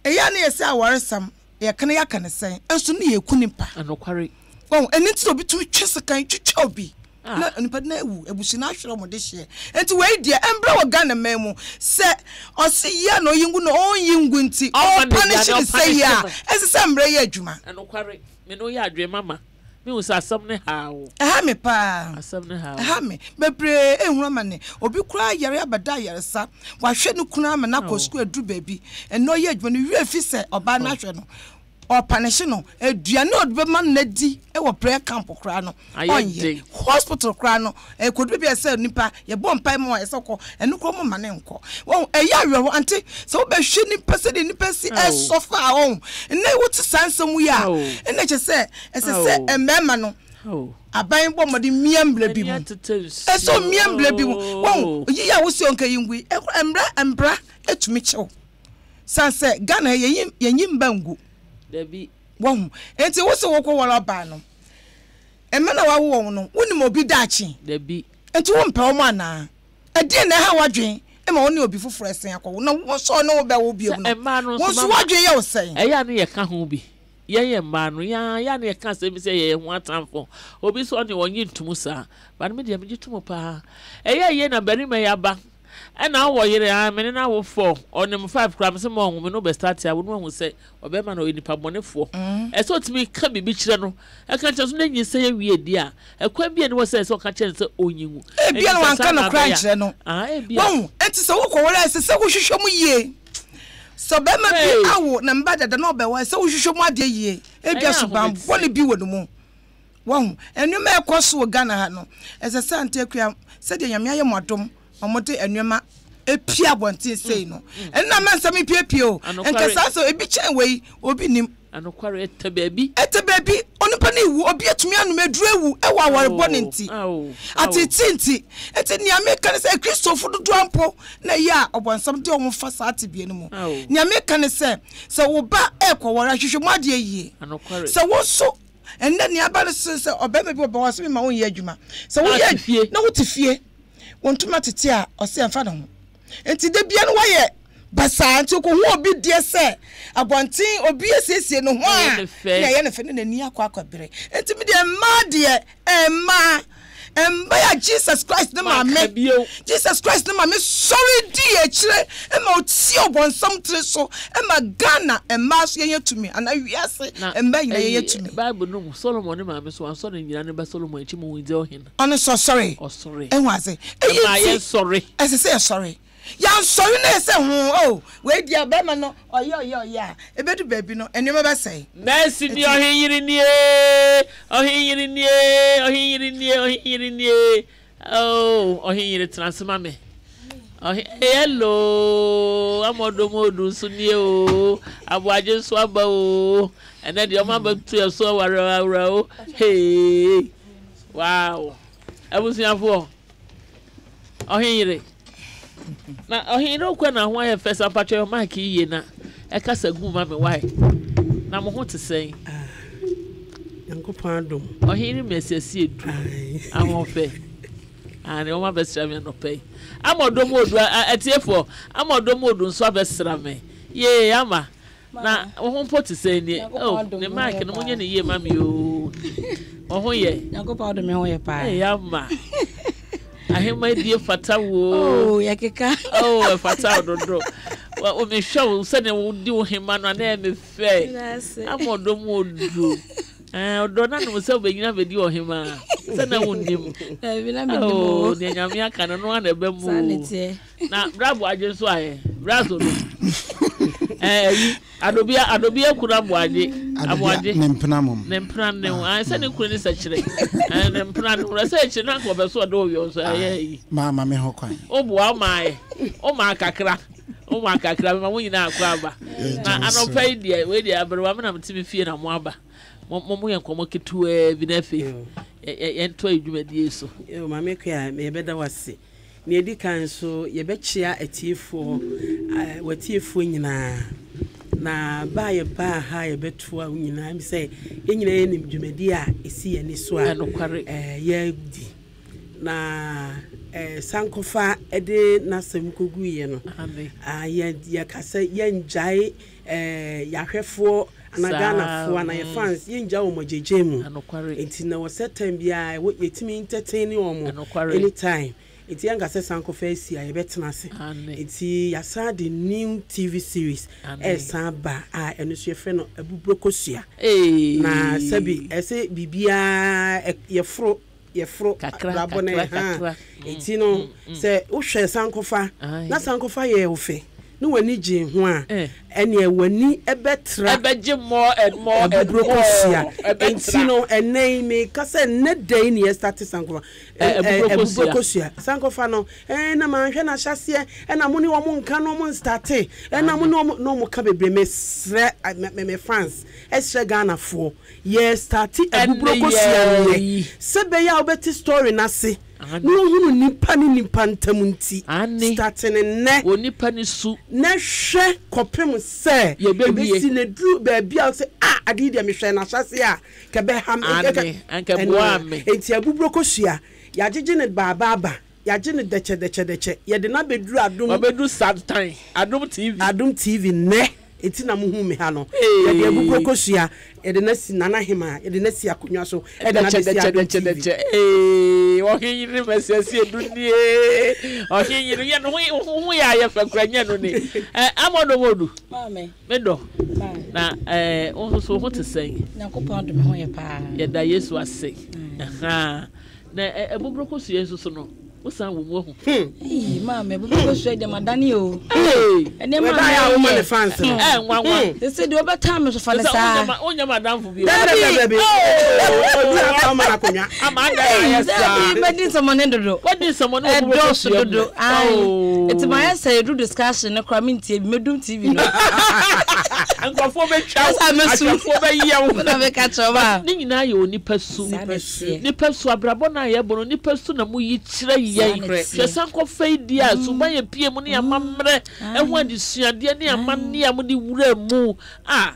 ɛyɛ a na yɛsɛ awaresɛm, yɛka na yɛaka no sɛn, nso na yɛku nipa. Nokware. Wɔn, ɛno nti na obi tumi twe sekan twitwa obi na nipa no awu, abusua no ahwere wɔn dehyeɛ. Nti wei deɛ ɛmbrɛ wɔ Ghana man mu sɛ ɔse yi a na ɔyi ngu na ɔnyi ngu nti ɔpanehye ne sɛ yi a, ɛsɛ sɛ mbrɛ yɛ adwuma. Nokware, me ne wo yɛ adwene mama. Mehu sɛ asɛm no haa wo. Ɛha me paa. Asɛm no haa wo. Ɛha me. Bebree ehunu amane. Obi koraa yare abɛda ayaresa. Wahwɛ ne kunu ama no akɔ sukuu aduru baabi. Ɛnnɛ ɔyɛ adwuma no, werɛ fi sɛ ɔbaa no ahwɛ no. Ɔpanehye no. Aduane a ɔde bɛma no adi wɔ prayer camp koraa no, ɔnyɛ. Hospital koraa no, ɛkɔdu baabi a ɛsɛ sɛ nipa, yɛbɔ mpae ma wɔn a ɛsɛ sɛ ɔkɔ, ɛno koraa wɔmma no nkɔ. Wahu, ɛyɛ awerɛhoɔ, ante, sɛ wobɛhwɛ nipa sɛdeɛ nipa si ɛsɔfa a, ɔhu, nnɛ wote saa nsɛm yi a, ɛnna kyerɛ sɛ ɛsɛ sɛ mmarima no, aban bɔ mmɔden mia mmara bi mu. Ɛsɛ sɛ ɔmia mmara bi mu. Wahu, yi a wosɛ ɔnka yi ngu yi, mmara, mmara ɛtumi kyɛw. San sɛ Ghana yɛnyi, yɛnyi mba ngu. Wahu, enti wosɛ wokɔ wɔre ɔbaa no, mma na wawo wɔn no, wonim obi daakye? Enti wompɛ wɔn anaa? Ɛdeɛn na ɛha w'adwene ma wo ne obi foforɔ resan akɔwo, na wo nso ɔne wo bɛwo bio Sɛ no, mmaa no wo nso nso mama w'adwene yɛ wo sɛn? Ɛyɛ a ne yɛka ho bi. Yɛn yɛ mmaa no, yɛn ara, yɛ a na yɛka asɛm bi sɛ yɛyɛ ho atamfo. Obi nso ɔne ɔnnye ntom saa. But me deɛ megye tom paa. Ɛyɛ a yei na barima yi aba. Ɛna wowɔ yere aa me ne no awo four, ɔnim five koraa mese ma ɔnwo me ne wo bɛ start awo na wahu sɛ ɔbɛrima no ɔyɛ nipa bɔnefoɔ. Ɛsɛ sɛ ɔtumi ka biribi kyerɛ no, ɛka kyerɛ no so na nyinsɛn awie deɛ a, ɛkwan biara nni hɔ sɛ ɛsɛ sɛ ɔka kyerɛ no sɛ ɔnyi ngu. Ebia Ɛnti na sɛ wanka saa na nokorɛ abɛyɛ ankyerɛ a, no. aa ebia. Wahu? Enti sɛ wokɔware a, ɛsɛ sɛ wohwehwɛ mu yie. Sɛ ɔbarima bi Hey! awo ne mma dada na ɔbɛware, ɛsɛ sɛ wohwehwɛ mu adeɛ yie. Ebia Ɛyɛ suban ahometeɛ. bɔne bi wɔ ne mu. Wahu? Nneɛma a ɛkɔ so wɔ Ghana ha no, ɛsɛ sɛ Auntie Akua, sɛdeɛ Nyame ayɛ mo adom ma mode nneɛma apue abɔnten sei no, ɛno na ama nsɛm yi piepie o. Nka saa sɛ ebi kyɛn wei, obi nim. Anokware, ɛtɛ baabi. Ɛtɛ baabi, onipa no rewu, obi atumi anom aduru awu wɔ aware bɔne nti, ateetee nti. Enti nea meka ne sɛ, Kristofo dodoɔ mpo na ɛyɛ a ɔbɔnsam de wɔn fa saa tebea no mu. Nea meka ne sɛ, sɛ wo ba rekɔware a, hwehwɛ mu adeɛ yie. Sɛ wo nso Ɛnnɛ nea aba no sen sɛ ɔbarima bi wɔ hɔ a ɔse mema wonyɛ adwuma. Sɛ woyɛ na wote fie, wo ntoma tete a, ɔse ɛmfa ne ho. Nti da bia no woayɛ basaa nti okohu obi deɛ sɛ abɔnten obi asiesie ne ho a na ɛyɛ no fɛ na n'ani akɔ akɔbere. Nti me deɛ mmaa deɛ mmaa mmaa a Jesus Christ ne maame Jesus Christ ne maame sɔre dii akyire ma ɔtie ɔbɔnsam tiri so ma Ghana mmaa so yɛnya tumi anaa wiase mmaa nyinaa yɛnya tumi. Bible no mu Solomon ne maame so wansɔ ne nyina ne ba Solomon akyi ma wɔndzi ɔhen. Ɔno nso ɔsɔre. Ɔsɔre. Ehu ase. Eyi nti ɛsɛ sɛ yɛsɔre. Yɛansɔre na yɛsɛ ho oh wei deɛ bɛrima no ɔyɛ ɔyɛ ɔyɛ a ebedu baabi no nneɛma bɛsɛe. Mercy ni ɔhen yere nie ɔhen yere nie ɔhen yere nie ɔhen yere nie oh ɔhen yere tena ase ma me. Ɔhe hello ama ɔdɔ mu odu nso nie oo aboagye nso aba oo ɛnɛ deɛ ɔmo abɛto yɛ so awarawara o hee wow abusuafoɔ ɔhe yere na ɔhe yere okura na ho ayɛ fɛ sa mpatwa yɛ mic yie na ɛkasa gu ma me wae na mo ho te sɛn. Ah, Nyankopɔn adom. Ɔhe yere mɛsiesie du ahoɔfɛ. Aane, wɔn abɛsra me anɔpa yi. Ama ɔdɔ mu odu, atiefoɔ, ama ɔdɔ mu odu nso abɛsra me. Yee, ama. Na wo ho mpo te sɛn nie? Oh, ne mic no, monyɛ no yie ma me oo. Wo ho yɛ? Nyankopɔn adom, me ho yɛ paa. Ee, ama. Ahemma die fata wo oo. Oh, yɛkeka. Oh, ɛfata wo dodo. Wo mehwɛ wo sɛdeɛ wodi wo hema no a, na ɛyɛ me fɛ. Ama ɔdɔ mu odu. Ɛɛ, ɔdɔ na nom sɛ wobɛnyini abɛdi ɔhemaa sɛ na wonnim. Dabi, na mennim o. Oh, deɛ Nyame aka no, ɛno ara na ɛba mu Saa na o. ɛteɛ. Na bra Boagye nso ayɛ, bra so no. Ɛɛ, ayi, Adobia, Adobia kunu Aboagye, Adobia, Aboagye. ne mpena mom. Ne mpena ne ho, ayɛ sɛ ne kunu ne sɛkyerɛ. Ɛɛ, ne mpena ne ho, na sɛ akyire na anka ɔpɛ sɛ ɔde wo yɔ nso, ɛyɛ ayi. Ma ma me ho kwan. Woboa, womaa yɛ, womaa kakra, womaa kakra, mema mo nyinaa akɔ aba. Na anɔpa yi deɛ, wei deɛ aberewa me na mete me fie na mo aba. Mo mo yɛ nkɔmmɔ ketewaa bi na afei yɛntoa yɛ dwumadie so. Yo, Maame Akua, yɛbɛda wo ase. Nea ɛdi kan nso, yɛbɛkyea atiefoɔ, w'atiefoɔ nyinaa. Na ba a yɛbaa ha a yɛbɛtoa wo nyinaa, ɛmi sɛ yɛn nyinaa yɛnim dwumadie a ɛsi yɛn ani so a yɛredi. Na Sankɔfa de n'asɛm kɔguiɛ no, yɛka sɛ yɛngyae yɛahwɛfoɔ anaa Ghanafoɔ anaa yɛ fans, yɛngyae wɔn agyegye mu. Nti na wɔ sɛ time biara yɛtumi entertain wɔn anytime. Nti yɛnka sɛ Sankɔfa asi a yɛbɛtena ase. Nti yɛasan de new TV series ɛresan ba a ɛno nso yɛfrɛ no Abuburo Kosua. Na sɛbi ɛsɛ biribiara yɛforo yɛforo abrabɔ no ɛhaa nti no sɛ wohwɛ sankɔfa na sankɔfa yɛ wo fɛ ne w'ani gye ho a ɛneɛ w'ani ɛbɛtra ɛbɛgye more and more and abuburo more kosua ɛbɛtra nti no ɛnɛ yi meka sɛ nnɛ da yi ne yɛstarte sankɔfa abuburo abuburo kosua kosua sankɔfa no ɛɛ na manhwɛ no ahyɛseɛ ɛna mo ne wɔn nka na wɔn nstarte ɛna mo ne wɔn na wɔn ka bebree mesrɛ me me fans ɛsrɛ Ghanafoɔ Yɛ starte abuburo kosua nnɛ sɛ bɛyɛ a wobɛte story no ase na wahunu nipa ne nipa ntam nti starte no nnɛ na hwɛ kɔpem sɛ ɛbɛsi na ɛduru baabi a wose ah ade yi deɛ mehwɛɛ no ahyɛaseɛ a nka ɛbɛha me ɛno a nti abuburo kosua yɛagyegye no baabaaba Yɛagye no dɛkyɛdɛkyɛdɛkyɛ. Yɛde no abɛduru Adom. Wabɛduru Santan, Adom TV. Adom TV nnɛ nti na mohuu me ha no. Yɛde Abubuo Kosua, yɛde no asi Nana Hemaa, yɛde no asi akonnwa so de no abɛsi Adom TV. Dɛkyɛdɛkyɛdɛkyɛ ee, Ɔhenyere Mɛsiasi Edu nie. Ɔhenyere, yɛ no ho ho yɛ ayɛ fɛ kora nyɛ no ni. Ɛ Amɔdomodu. Maame. Me dɔ. Na ɛɛ wo nso so wo ho te sɛn? Nyankopɔn adom me ho yɛ paa. Yɛda Yesu ase. Ahaa. Na abuburo kosua nso so no, wosan wɔ mu ahu. Eii maame abuburo kosua deɛ madane o. Nneɛma a meyɛ. Woma ne fans no. Ɛɛ nwanwa. Sese deɛ wobɛtaa me so fa ne saa. Wonyɛ madamfo bio. Dabi dabi dabi. Obi a ɔma no akonnwa. Ama ada ayɛ saa. Dabi mɛdi nsɛmɔne dodo. Wadi nsɛmɔne wɔ abuburo kosua mu. Ɛdɔɔso dodo. Ayi. Eti ma yɛ sɛ yɛduru discussion no koraa mentie bi mɛdum TV no. Nkurɔfoɔ bɛtwa wo, ahwɛfoɔ bɛyɛ wo. Na meka kyerɛ wo a. Ne nyinaa yɛ onipa su. Nipa su, abrabɔ no a yɛbɔ no, nipa su na moyi kyerɛ yɛn. Hwɛ sankɔfa yi deɛ a, suban yɛ pie mu ne amammerɛ ɛho adesuadeɛ ne amanneɛ a mode wura mu a,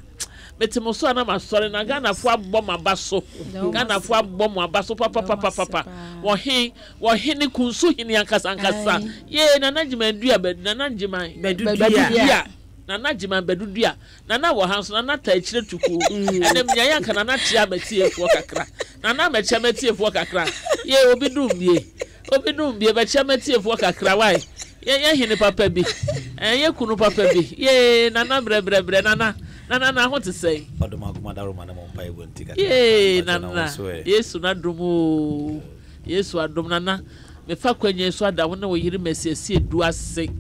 mete mo so a na masɔre na Ghanafoɔ abɔ mo aba so. Ghanafoɔ abɔ mo aba so papapapapa. Wɔhe, wɔhene, kunsu hene ankasa ankasa. Yee, Nana Gyeman Dua, Nana Gyeman Badu Dua. Nana Gyeman Badu Dua. Nana wɔ ha nso Nana taa akyire tukuu ɛnɛ menyaeɛ anka Nana kyea matiefoɔ kakra Nana mɛkyɛ matiefoɔ kakra yee obi dum bie obi dum bie bɛkyɛ matiefoɔ kakra wai yɛ yɛ hene papa bi ɛɛ yɛ kunu papa bi yee Nana brɛbrɛbrɛ Nana Nana na ho te sɛn Ɔdom akoma daroma ne mo mpaebɔ nti kakra yee mpakyɛ na wo Nana nso ɛ. Yesu n'adom oo Yesu adom Nana mefa kwanya yi so ada wo ne wo yere Mɛsiesie du ase.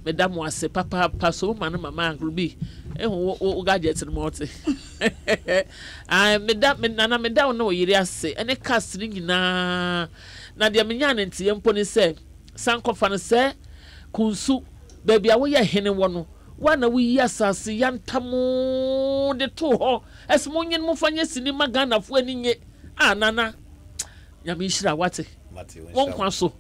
Meda mo ase papaapa so mo ma no ma ma uncle bi ehu wo wo gadget no ma ɔte ah meda me nana meda wo ne wo yere ase ɛne cast no nyinaa na deɛ menyaa ne nteɛ mpo ne sɛ san kɔfa no sɛ Kunsu, baabi a woyɛ hene wɔ no, wo a na woyi asase yantam de too hɔ ɛsɛ monye no momfa nyɛ sini mma Ghanafoɔ ani nye. Ah Nana, Nyame nhyira wo wate. Wo nkwa so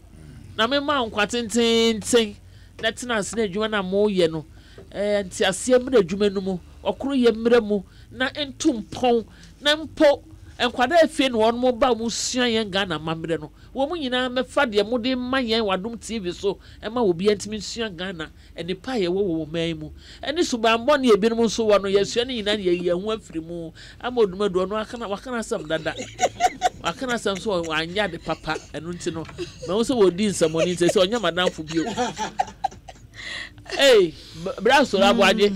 na mema wo nkwa tententen na tena ase na adwuma no a moyɛ no eh, nteaseɛ mmra adwuma no mu, ɔkoroyɛ mmra mu na ntu mpɔn na mpo nkwadaa afie na wɔn ba wɔn sua yɛn Ghana amammerɛ no wɔn nyinaa mmɛfa deɛ mode rema yɛn wɔ Adom TV so ma obiara ntumi nsua Ghana nnepa a yɛwɔ wɔ ɔman yi mu ne subanbɔne a ebinom nso wɔ no, yɛasua ne nyinaa na yɛayi yɛn ho afiri mu ama Odumadu ɔno aka waka n'asɛm dada waka n'asɛm so wanyɛ ade papa ɛno nti no mahu sɛ wɔdi nsɛmɔne nti sɛ ɔnyɛ madamfo bio ei bra soro aboagye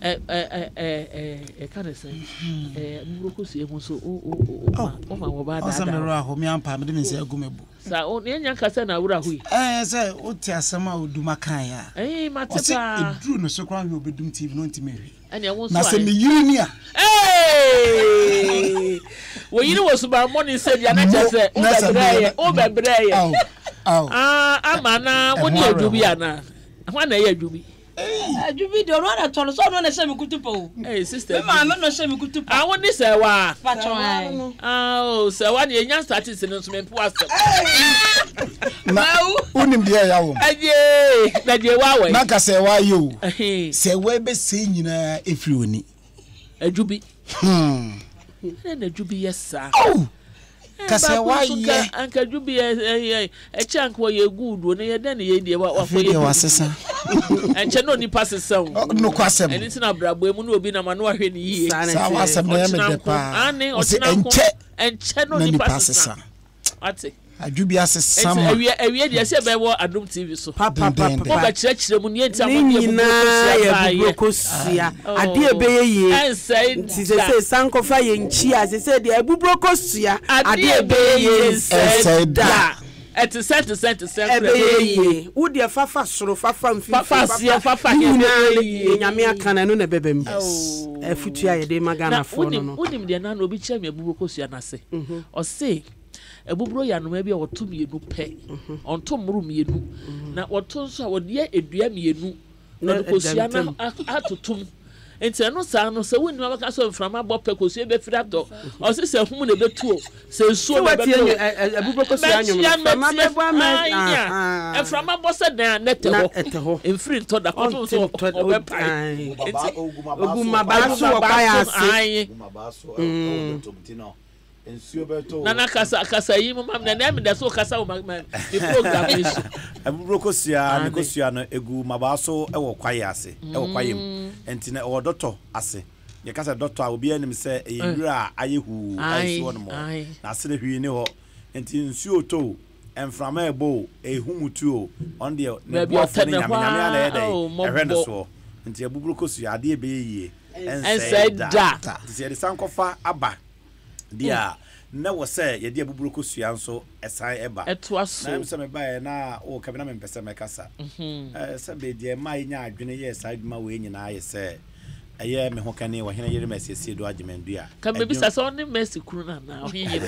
ɛka ne sɛ mmuro kosua mu nso woma wɔba daadaa ɔsɛ mmerɛ aho me ampa mede me nsa agu me bo Sa o nea nya nka sɛ na wura hui. Ɛɛ sɛ wo te asɛm a Oduma kaeɛ a. Ɛɛ mate Ɔse paa. ɛduru ne so koraa hwɛ ɔbɛdum TV no ɔntumi nhwɛ. Ɛnea wo nso Na sɛ ae. me yere ni a. Eeii wo yere wɔ subammɔne sɛ deɛ na kyerɛ sɛ wo Na sɛ bɛbrɛ meyɛ yɛ wo bɛbrɛ yɛ. Ao ao. Ah ama anaa wo Ɛho ne adwu bi awerɛhoɔ. anaa? Hwan na ɛyɛ adwu bi? Adwu bi deɛ ɔno ara na ɛtɔ no sɛ ɔno na ɛhyɛ me kutupa o. Hey, sister Me maame na ɔhyɛ me kutupa. Ah, wo ne sɛwa. Patro ayi. Ah, oh, sɛwa ne enya startings no nso me mpo asɛm. Na wonim deɛ ɛya wɔ mu. Ɛgye, na deɛ wa wɔ yi. Na nka sɛwa ayɛ o. Sɛwa bɛsɛe nyinaa ɛfiri oni. Adwu bi. Ɛna na adwu bi yɛ saa. Oh! Ka sɛ wayɛ. Anka adwu bi ɛkyɛ anka wɔyɛ good o na yɛ dɛn na yɛ deɛ wakɔyɛ. Afei deɛ wasesa. Ɛnkyɛ na onipa sesa o. Nokwasɛm. Ɛno nti na abrabɔ mu na obi nam ano ahwɛ ne yie. Saa wasɛm no yɛ me dɛ paa. Ɔsɛ ɛnkyɛ ɛnkyɛ na onipa sesa. Wate. Adwo bi asesa ma. Nti awia awia deɛ ɛsɛ ɛbɛwɔ Adom TV so. Papapapa. Mo bɛ kyerɛkyerɛ mu nea nti a Ne mo de nyinaa yɛ abuburo kosua baayɛ. abuburo kosua. Adeɛ ɛbɛyɛ yie. Ɛnsɛe Nti da. sese sankɔfa yɛ nkyi a sese deɛ abuburo kosua. Adeɛ ɛbɛyɛ yie Ɛnsɛe da. Ɛte sɛ te sɛ te sɛ koraa Ɛbɛyɛ yie. Wo deɛ fafa soro fafa mfimfini Fafa aseɛ fafa ne he nyinaa ɛbɛyɛ ne yie. deɛ Nyame aka no ɛno na ɛbɛba mu. Afutuo a yɛde ma Na Ghanafoɔ no wonim no. wonim deɛ nana obi kyerɛ me abuburo kosua no ase. Ɔse Abuburo yɛ anomaa bi a wɔto mmienu pɛ. Ɔnto mmoro mmienu. Na wɔto nso a, wɔde yɛ dua mmienu na wɔde kosua no atoto mu. Nti ɛno saa no, sɛ wonnim a wobɛka sɛ mframa bɔ pɛ, kosua bɛfiri atɔ. Ɔse sɛ ahum na ɛbɛtu o, sɛ nsuo na ɛbɛtɔ o. Mɛkyia mɛtie. Ae, mframa bɔ sɛ dɛn a na ɛtɛ hɔ. Mfiri ntɔ da, kɔpem sɛ ɔbɛpae. Nti, Ogu mmabaa so wɔ kwaeɛ ase. Nana kasa kasa yi mo ma me na ɛmi dɛ so kasa wɔ ma ma me program yi so. Abuburo kosua ne kosua no egu mmabaa so wɔ kwaeɛ ase wɔ kwaeɛ mu nti na ɛwɔ dɔtɔ ase yɛka sɛ dɔtɔ a obiara nim sɛ ɛyɛ nwura a ayɛ huu a ɛsi hɔ nom na ase no hwee ni hɔ nti nsuo tɔ o mframa ɛbɔ o ehum tu o ɔno deɛ ne boafoɔ ne nyame nyame a na ɛyɛ dɛ ɛhwɛ ne soɔ nti abuburo kosua adeɛ ɛbɛyɛ yie ɛnsɛe da nti sɛ yɛde san kɔfa aba deɛ a, na ɛwɔ sɛ yɛde abuburo kosua nso san ba. Ɛtoa so. Na ɛm sɛ mebaeɛ na woka bi na mempɛ sɛ mɛkasa. Sɛ be deɛ ɛmaa yɛnya adwene yɛɛ saa adwuma wei nyinaa yɛ sɛ ɛyɛ me ho kani Ɔhene yere Mercy Asiedu Agyeman-Duah. Ka mebisa sɛ ɔne Mercy kunu no anaa ɔhene yere?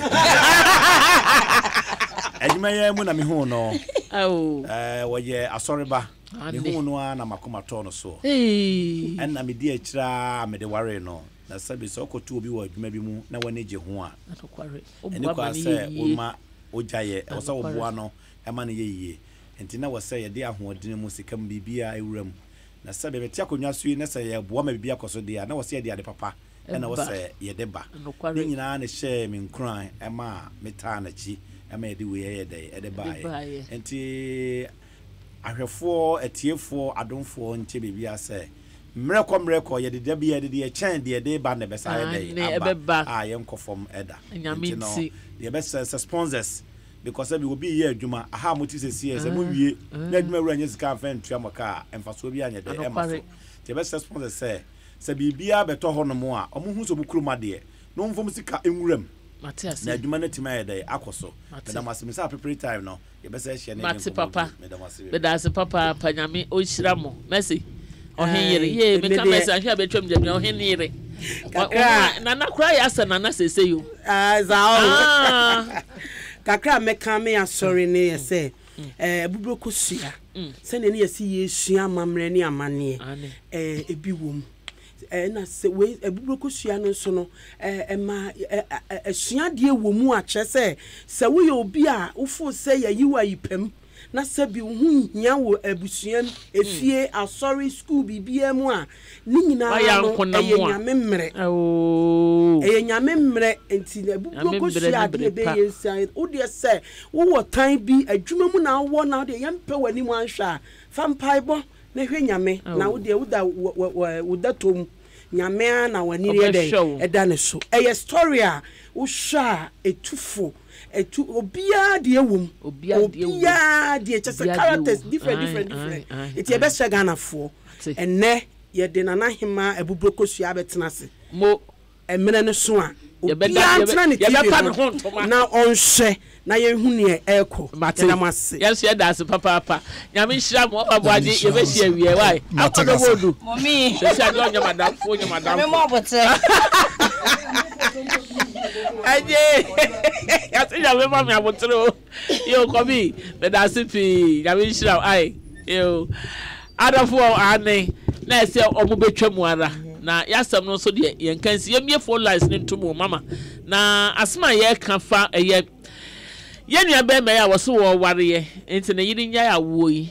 Adwuma yi ara mu na mehuu no. Ɔyɛ asɔreba. Mehuu no ara na m'akoma tɔɔ no soɔ. Ɛnna medii akyire ara a mede waree no. Na sɛbe sɛ wokɔto obi wɔ adwuma bi mu na w'ani gye ho a, ɛnni kwan sɛ woma ogya yɛ. Ɛwɔ sɛ woboa no ma no yɛ yie. Enti na ɛwɔ sɛ yɛde ahoɔdene mu, sika mu, biribiara wura mu. Na sɛbe mete akonnwa so yi na sɛ yɛreboa ma biribi akɔ so deɛ a, na ɛwɔ sɛ yɛde ade papa na ɛwɔ sɛ yɛde ba. Ne nyinaa na ɛhyɛɛ me nkuran maa metaa n'akyi ma yɛde wei yɛɛ dɛn? Ɛde baeɛ. Enti ahwɛfoɔ, atiefoɔ, adomfoɔ nkyɛ biribiara sɛ Mmerɛ kɔ mmerɛ kɔ, yɛde da biara yɛde deɛ ɛkyɛn deɛ ɛde reba na ɛbɛsan ayɛ dɛn aba a yɛnkɔ fam da. Nti no, deɛ yɛbɛsrɛ sɛ sponsors, because sɛbi obi reyɛ adwuma, aha a mote seesei sɛ mowie na adwuma wura nnya sika amfa antua mo ka a, mfasoɔ biara nyɛ dɛn ɛmma so. Nti yɛbɛsrɛ sponsors sɛ, sɛ biribiara bɛtɔ hɔnom a, wɔnhu sɛ wɔn kurom adeɛ na wɔmfa wɔn sika nwura mu na adwuma no atumi ayɛ dɛn akɔ so. Meda mo ase, me sɛ apepere time no. Mate papa medase papaapa nyame ɔnhyira mo mercy ɔhen yere yee meka mercy ahwɛ a bɛtwam gyamia ɔhen yere nana koraa yɛ asɛ nana sese yo kakra mɛka me asɔre ne yɛ sɛ. Ɛɛ abuburo kosua, sɛdeɛ ne yɛsi yɛsua amammerɛ ne amanneɛ, ɛɛ ebi wɔ mu. Ɛna sɛ wei abuburo kosua no nso no, ɛɛ ɛma ɛ asuadeɛ wɔ mu a kyerɛ sɛ sɛ woyɛ obi a wofoo sɛ yɛayi wo ayi pam na sɛbi wo ho nhia wɔ abusua mu, efie, asɔre, sukuu, biribiara mu a, ne nyinaa no ɛyɛ Nyame mmerɛ. Ɛyɛ Nyame mmerɛ nti abuburo kosua adeɛ ɛbɛyɛ nsia. Wo deɛ sɛ wowɔ tan bi, adwuma mu na wowɔ na wo deɛ yɛmpɛ w'anim anhwɛ a, fa mpaebɔ na hwɛ Nyame na wo deɛ woda wo datɔ mu. Nyame ara na w'ani yɛ dɛn ɛda ne so. Ɛyɛ story a wohwɛ a ɛtu fo. Ɛtu obiara deɛ wɔ mu. Obiara deɛ kyɛ sɛ characters different different different. Nti yɛbɛsrɛ Ghanafoɔ ɛnɛ yɛde Nana Hemaa Abuburo Kosua abɛtena ase. Mo. Mmerɛ no so a, obiara ntena ne TV ho na ɔnhwɛ na yɛnhu neɛ ɛrekɔ. Mate. Yɛda mo ase. Yɛn nso yɛda ase papaapa. Nyame nhyira mo. Ɔba Boagye, yɛbɛhyia awie. Wai? Mate Akɔdɔ kasa. Bodu. Mommy. Sɛsi adeɛ ɔnyɛ madamfo, ɔnyɛ madamfo. Nyame mo abotrɛ. Agye. Yɛse Nyame ma me abotrɛ o. Yo, Kɔbi, meda ase pii. Nyame nhyira wo. Ai. Yo. Adɔfoɔ, aane, na ɛsɛ ɔmo bɛtwa mu ara. Na y'asɛm no nso deɛ, yɛnka nsi. Yɛmmie phone lines no ntom o, mama. Na asɛm a yɛreka fa ɛyɛ yɛn nua bɛrima yi a wɔse wɔrewareɛ nti ne yere nnyae awoɔ yi,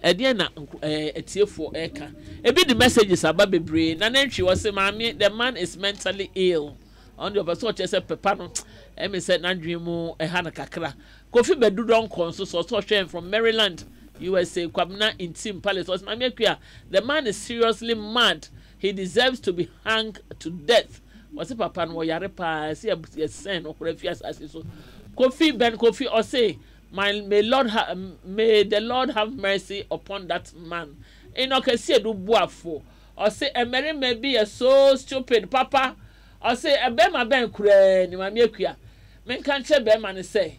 ɛdeɛn na ɛɛ atiefoɔ ɛreka? Ebi de messages aba bebree. Nana Antwi ɔse, Maame, the man is mentally ill. Ɔno deɛ ɔpɛ sɛ ɔkyerɛ sɛ pɛpa no ɛme sɛ n'adwene mu ɛha no kakra. Kofi Badu Donkor nso sɛ ɔsɛ ɔhwɛ yɛn from Maryland, USA. Kwabena Ntim Palace ɔse Maame Akua, the man is seriously mad, he deserves to be hung to death. Ɔse papa no ɔyare paa, ɛsɛ yɛsɛn no koraa fi asase so. Kofi Ben Kofi ɔse my may Lord ha may the Lord have mercy upon that man. Enoch Asiedu Boafo ɔse mmarima bi yɛ so stupid papa. Ɔse bɛrima bɛn koraa ni Maame Akua menka nkyerɛ bɛrima no sɛ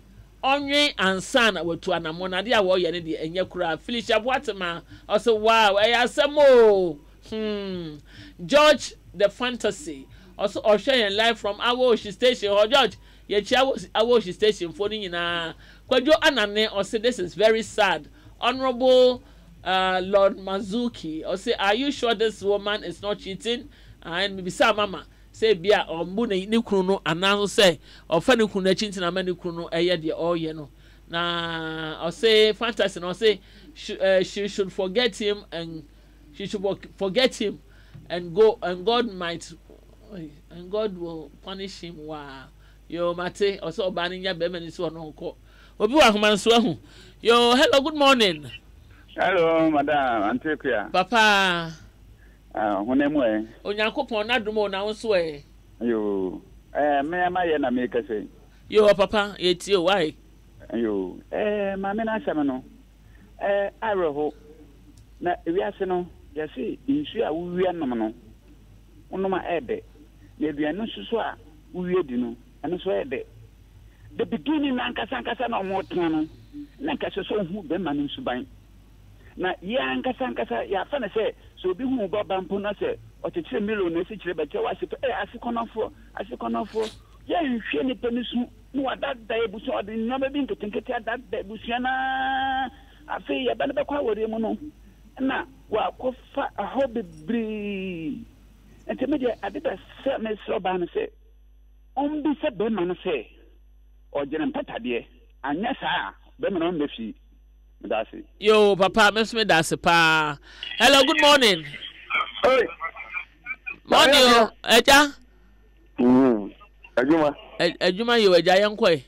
ɔnwen ansa na watu anamɔn adeɛ a wɔyɛ no deɛ ɛnyɛ koraa Felicia Boatemaa ɔse wow ɛyɛ asɛm oo hmm George the fantasy ɔse ɔhwɛ yɛn live from Awohyi station hɔ George yɛkyia Awohyi station foɔ no nyinaa Kwadwo Anane ɔse this is very sad Honourable uh, Lord Mazuki ɔse are you sure this woman is not cheating? Aane, mebisaa mama sɛ ebia ɔmmu ne ne kunu no anaa nso sɛ ɔfa ne kunu no akyi nti na ama ne kunu no ɛyɛ deɛ ɔreyɛ no. Na ɔse fantasy no ɔse she, uh, she should forget him and she should forget him and go and God might and God will punish him. Waa yoo mate ɔsɛ ɔbaa no nya bɛrima no si hɔ no nkɔ. Obi wɔ ahoma no so ahu. Yoo hello good morning. Hello madam Auntie Akua. Papa. Ah, honam mu ɛ? Onyankopɔn n'adom o, na wo nso ɛ? Yoo, eh, me ama yɛ na mekasa yi. Yoo, ɔpapa, yɛtie o, why? Yoo, eh, maame n'asɛm no, eh, awerɛho. Na wiase no, yɛse nsuo a wowia nom no, wonom a ɛɛdɛ. Na aduane nso so a wowia di no, ɛno nso ɛɛdɛ. The beginning no ankasa ankasa na wɔtena no, na nka ɛsɛ sɛ ohu bɛrima no nsuban. Na yɛn ankasa ankasa yɛafa no sɛ, sɛ obi hu wo ba ba mpo na sɛ ɔkyekyere Milo na asikyire bɛkyɛ wo ase pɛ, ee, asekɔnnɔfoɔ, asekɔnnɔfoɔ. Yɛnhwɛ nipa no su na wadaadaa abusua, ɔde nneɛma bi nketenkete adaadaa abusua no ara. Afei yɛba no bɛkɔ awareɛ mu no, na wakɔfa ɔhaw bebree. Nti me deɛ, ade da sɛ mesrɛ ɔbaa no sɛ, ɔmmisa barima no sɛ ɔgye no mpatadeɛ, anyɛ saa a, barima no ɔmmɛ fie. Medase. Yoo papa me nso meda ase paa. Hello good morning. Hey. Morning o ɛgya. Adwuma. Adwuma yi o ɛgya yɛn kɔ yi.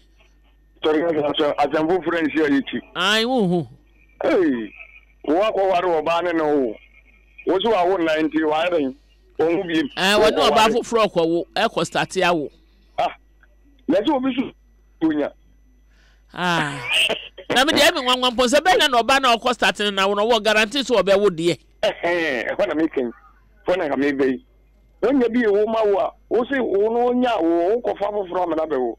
Sɔrɔ kasa sɛ asɛm foforɔ nsi a yɛkyi. Ayi wo hu. Hey, wo akɔware ɔbaa ne ne wo. Wo so awo nnan nti wayɛ dɛn? Wɔn ho biem. Ɛɛ wɔne ɔbaa foforɔ kɔ wo ɛkɔ starte awo. Ah, na sɛ obi so onya. Ah, na me deɛ ɛmi nwanwa mpo sɛ bɛn na na ɔbaa na ɔkɔ start no na wɔn wɔ guarantee so ɔbɛwo deɛ. Ɛhɛn, ɛhɔ na meka yi, hɔ na nka meba yi. Wonya bi wo ma wo a, wo se wo no nya wo, wo kɔfa foforɔ amena bɛwo.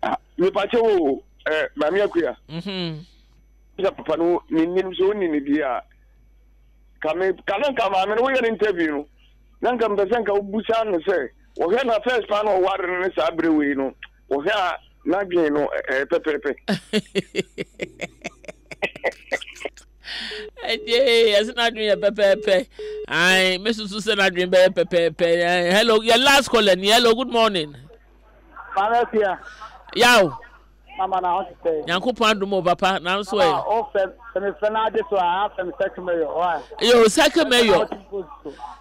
Ah, mepa kyɛ wo eh, Maame Akua. Mhm. Sɛ papa no, menim sɛ ɔnni ne deɛ a, ka me, ka na nka maame no woyɛ no interview no, na nka mpɛ sɛ nka wobusa no sɛ, wɔhwɛ na first paa na ɔware no ne saa berɛ wei no, wɔhwɛ a. n'adwene no ɛyɛ pɛpɛɛpɛ. Ɛdeɛ yɛsɛ n'adwene yɛ pɛpɛɛpɛ. Ayi, me susu sɛ n'adwene bɛyɛ pɛpɛɛpɛ. Hello, your last caller ni. Hello, good morning. Maame Afia. Yaw. Mama na ho te sɛ. Nyankopɔn adom o papa, nanso ɛ. Mama o fɛ sɛ me fɛ na agye so a afɛ me sɛke mɛyɔ ɔa. Yo sɛke mɛyɔ.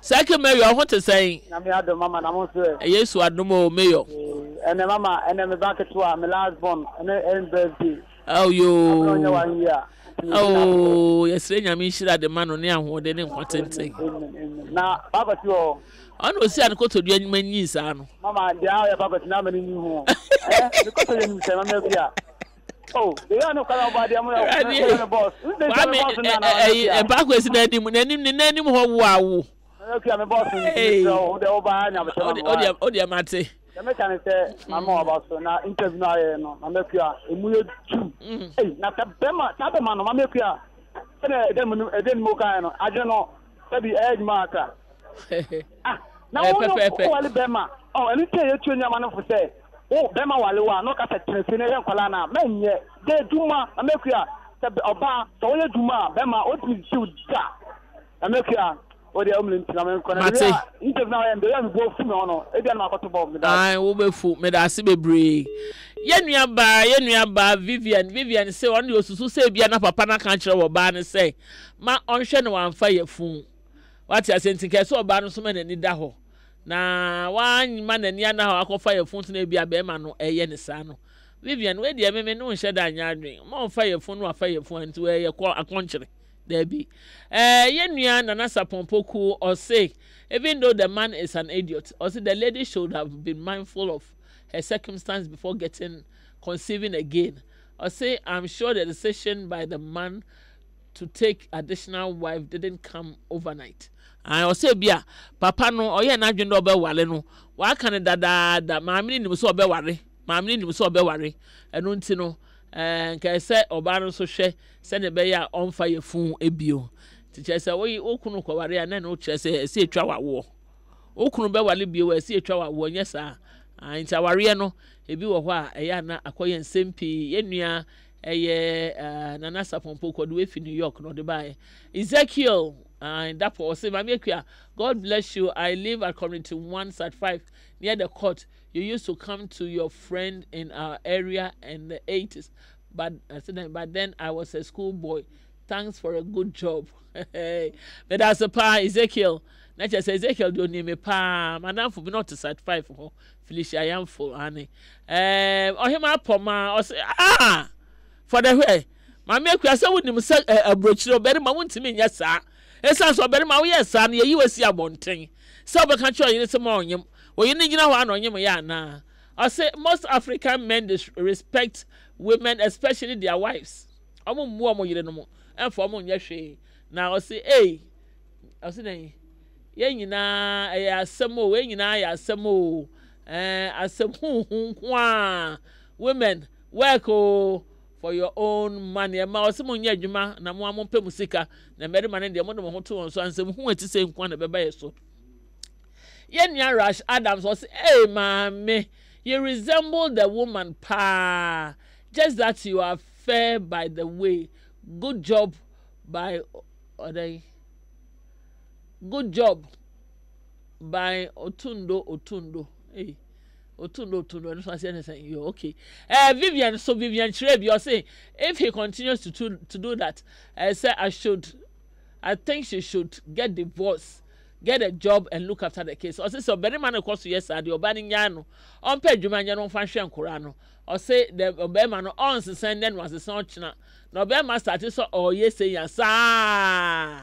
Sɛke mɛyɔ ho te sɛn. Nyame adom mama na mo nso ɛ. Yesu adom o mɛyɔ. Ɛnɛ mama ɛnɛ me ba ketewa me last born ɛnɛ ɛn birthday. Oh yoo. Abena ɔnyɛ one year. Oh yɛsrɛ Nyame nhyira de ma no ne ahoɔden ne nkwa tenten. Na papa si wɔ. Ɔna osi a ne kotodwe anim anyin saa no. Mama deɛ a ɔyɛ papa si na ama ne nyi ho. Eh ne kotodwe anim sɛ mama bi a. Oh deɛ yɛ no kwan ɔba deɛ mo yɛ mo yɛ boss. Kwame ɛyi ɛbaako esi n'anim n'anim ne n'anim hɔ wo awo. Mama bi a me boss nti sɛ o deɛ ɔba nya bɛtɛ mama. O deɛ o deɛ mate. Deɛ meka ne sɛ mama waba so na interview no ayɛ no mama kua emu yɛ tu. Ei na sɛ bɛma saa bɛma no mama kua sɛdeɛ ɛdɛ mu ɛdɛ mu kan no adwene no sɛbi ɛyɛ adwuma akra. Ah, na wo no wale bɛrima. Oh, ɛno nti a yɛtu nneɛma no fo sɛ wo bɛrima wale wo a na ɔka sɛ tena fie na hwɛ nkwadaa no a mɛnyɛ dɛ adwuma na mɛkua sɛ ɔbaa sɛ woyɛ adwuma a bɛrima ɔntumi nsiw da na mɛkua wo deɛ womene nti na menkɔ na Mate. bia interview na ɔyɛ no deɛ mebɔ fu me hɔ no ebia na makɔto bɔ meda Ae, wobɛfu. Meda ase bebree. Yɛn nua baa, yɛn nua baa Vivian, Vivian se ɔno deɛ osusu sɛ ebia na papa no aka akyerɛ wɔ baa no sɛ ma ɔnhwɛ na wamfa yafunu. Wate aseɛ? Nti nka ɛsɛ ɔbaa no nso ma n'ani da hɔ. Na wamma n'ani anna hɔ akɔfa yafunu nti na ebia bɛrima no ɛyɛ ne saa no. Vivian, wei deɛ me me ne wo nhyɛ da nyɛ adwene. Ma ɔmfa yafunu no wafa yafunu a nti ɛyɛ kɔ akɔnkyere. Daabi. Ɛɛ yɛn nua Nana Sapon Poku ɔse even though the man is an idiot, ɔse the lady should have been mindful of her circumstance before getting conceiving again. Ɔse I'm sure the decision by the man to take additional wife didn't come overnight. Ae, ɔsɛ bi a papa no ɔyɛɛ n'adwene dɛ ɔbɛware no, waka no dadaada, maame no nim sɛ ɔbɛware, maame no nim sɛ ɔbɛware, ɛno nti no, ɛɛ nka ɛsɛ ɔbaa no nso hwɛ sɛnea ɛbɛyɛ a ɔmfa yafunu bio. Nti kyerɛ sɛ woyi wo kunu kɔware a na ɛno kyerɛ sɛ ɛsɛ etwa w'awoɔ. Wo kunu bɛware bio a ɛsɛ etwa w'awoɔ, nyɛ saa. Ae, nti awareɛ no, ebi wɔ hɔ a ɛyɛ a na akɔyɛ nsɛm pii. Yɛn nua Ɛyɛ ah, Nana Sarpong Poku, ɔde wei fi New York na ɔde baeɛ. Ezekiel ah, Dapo, ɔse, Maame Akua, God bless you, I live at Community 1, Site 5, near the court. You used to come to your friend in our area in the 80s, but, but then I was a school boy. Thanks for a good job. Meda ase paa Ezekiel. Na kyerɛ sɛ Ezekiel deɛ onim me paa. Madamfo bi na ɔte site 5 hɔ. Felicia Yamfo ane. Ɛɛm Ɔhemaa Pɔmaa ɔse ah! For the hwɛ Maame Akua sɛ wonim sɛ eh, aburokyire ɔbarima wontumi nyɛ saa. Esiane sɛ ɔbarima woyɛ saa no yɛyi wo asi abɔnten. Sɛ wobɛka kyerɛ ɔyere sɛ ma ɔnyem. Ɔyere no gyina hɔ a na ɔnyem yɛ anaa? Ɔse most African men disrespect women especially their wives. Ɔmo mmu ɔmo yerenom ɛmfa ɔmo nyɛ hwee. Na ɔse ei Ɔse dɛn? Yɛn nyinaa ɛyɛ asɛm o, wei nyinaa yɛ asɛm o, ɛɛ asɛm huhu nko ara. Women, work o for your own money. Ɛma ɔse mo nyɛ adwuma na mo a mo mpɛ mo sika, na mmarima no deɛ mo de mo ho to wɔn so a nsɛm hu ɛte sɛ nko ara na ɛbɛba yɛ so. Yɛn nua Rush Adams ɔse ee maame, you resemble the woman paa, just that you are fair by the way, good job by ɔdɛn good job by Otundo Otundo hey Otundo Otundo ɛno so aseɛ ne sɛn yo okay eh, Vivian so Vivian kyerɛ bi ɔse if he continues to, to, to do that eh, sɛ I should I think she should get divorced get a job and look after the kids ɔse sɛ ɔbarima no kɔ so yɛ saa deɛ ɔbaa no nyaa no ɔmpɛ adwuma nyɛ no ɔmfa nhwɛ nkoraa no ɔse dɛ ɔbarima no ɔnsesa nnɛ no asesa ɔkyena Na ɔbɛma starte sɛ ɔɔyɛ sei a saa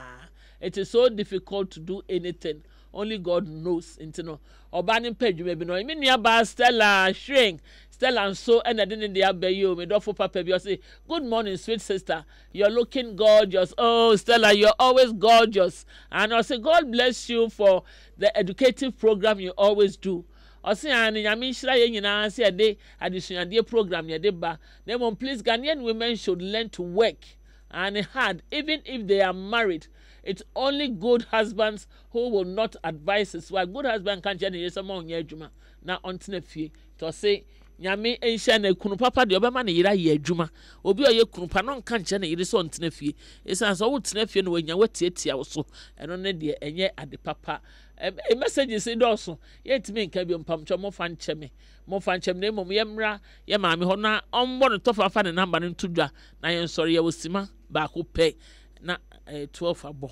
it is so difficult to do anything only God knows nti no ɔbaa no mpɛ adwuma bi na ɔyɛ. Me nua baa Stella Hwireng Stella nso ɛna ɛde ne deɛ aba yi o me dɔfo papa bi ɔse good morning sweet sister you're looking gorgeous oh Stella you're always gorgeous and ɔse God bless you for the educative program you always do ɔse aane Nyame nhyira yɛn nyinaa sɛ yɛde adesuadeɛ program yɛde ba Na mmom please Ghanaian women should learn to work and hard even if they are married. It's only good husbands who will not advise his wife. Good husband nka nkyerɛ ne yere sɛ mma ɔnyɛ adwuma na ɔntena fie. Nti ɔse Nyame nhyira no, kunu papa deɛ ɔbɛma ne yere ayɛ adwuma. Obi a ɔyɛ kunu pa no ɔnka nkyerɛ ne yere sɛ ɔntena fie. Esiane sɛ wotena fie na wanya watiatia wo so, ɛno ne deɛ ɛnyɛ ade papa. Ɛɛ messages yi dɔɔso, yɛntumi nka bio, mpamokyɛw momfa nkyɛ me. Momfa nkyɛ me na mmom yɛmmra yɛ maame hɔ na ɔmmɔ no tɔfa mfa ne number no nto dwa na yɛnsɔre. Yɛwɔ sima baako pɛ na ɛɛ 12 abɔ.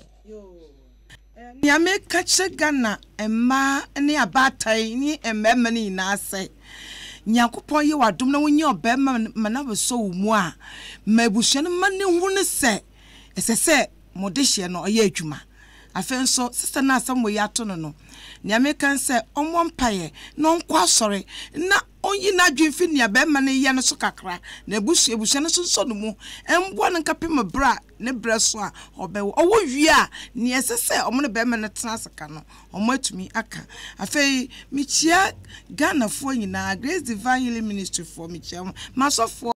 Nea meka kyerɛ Ghana mmaa ne abaatan ne mmarima no nyinaa sɛ, Nyankopɔn yɛ wo adom na wonya ɔbarima ma no abɛsɔ wo mu a, ma abusua no ma no nhunu sɛ ɛsɛ sɛ mo dehyeɛ no ɔyɛ adwuma. Afei nso, sista no a asɛm wei ato no no, nea meka ne sɛ ɔmmɔ mpaeɛ na ɔnkɔ asɔre na ɔnyi n'adwene mfi nea barima no reyɛ no so kakra, na abusua abusua no nso nsɔ no mu mmoa no nkɔpem berɛ a ne berɛ so a ɔbɛwo. Ɔwo wie a, nea ɛsɛ sɛ wɔne barima no tena ase ka no, wɔatumi aka. Afei, mekyia Ghanafoɔ nyinaa, Grace Divine Healing Ministry foɔ, mekyia wɔn, m'asɔfoɔ.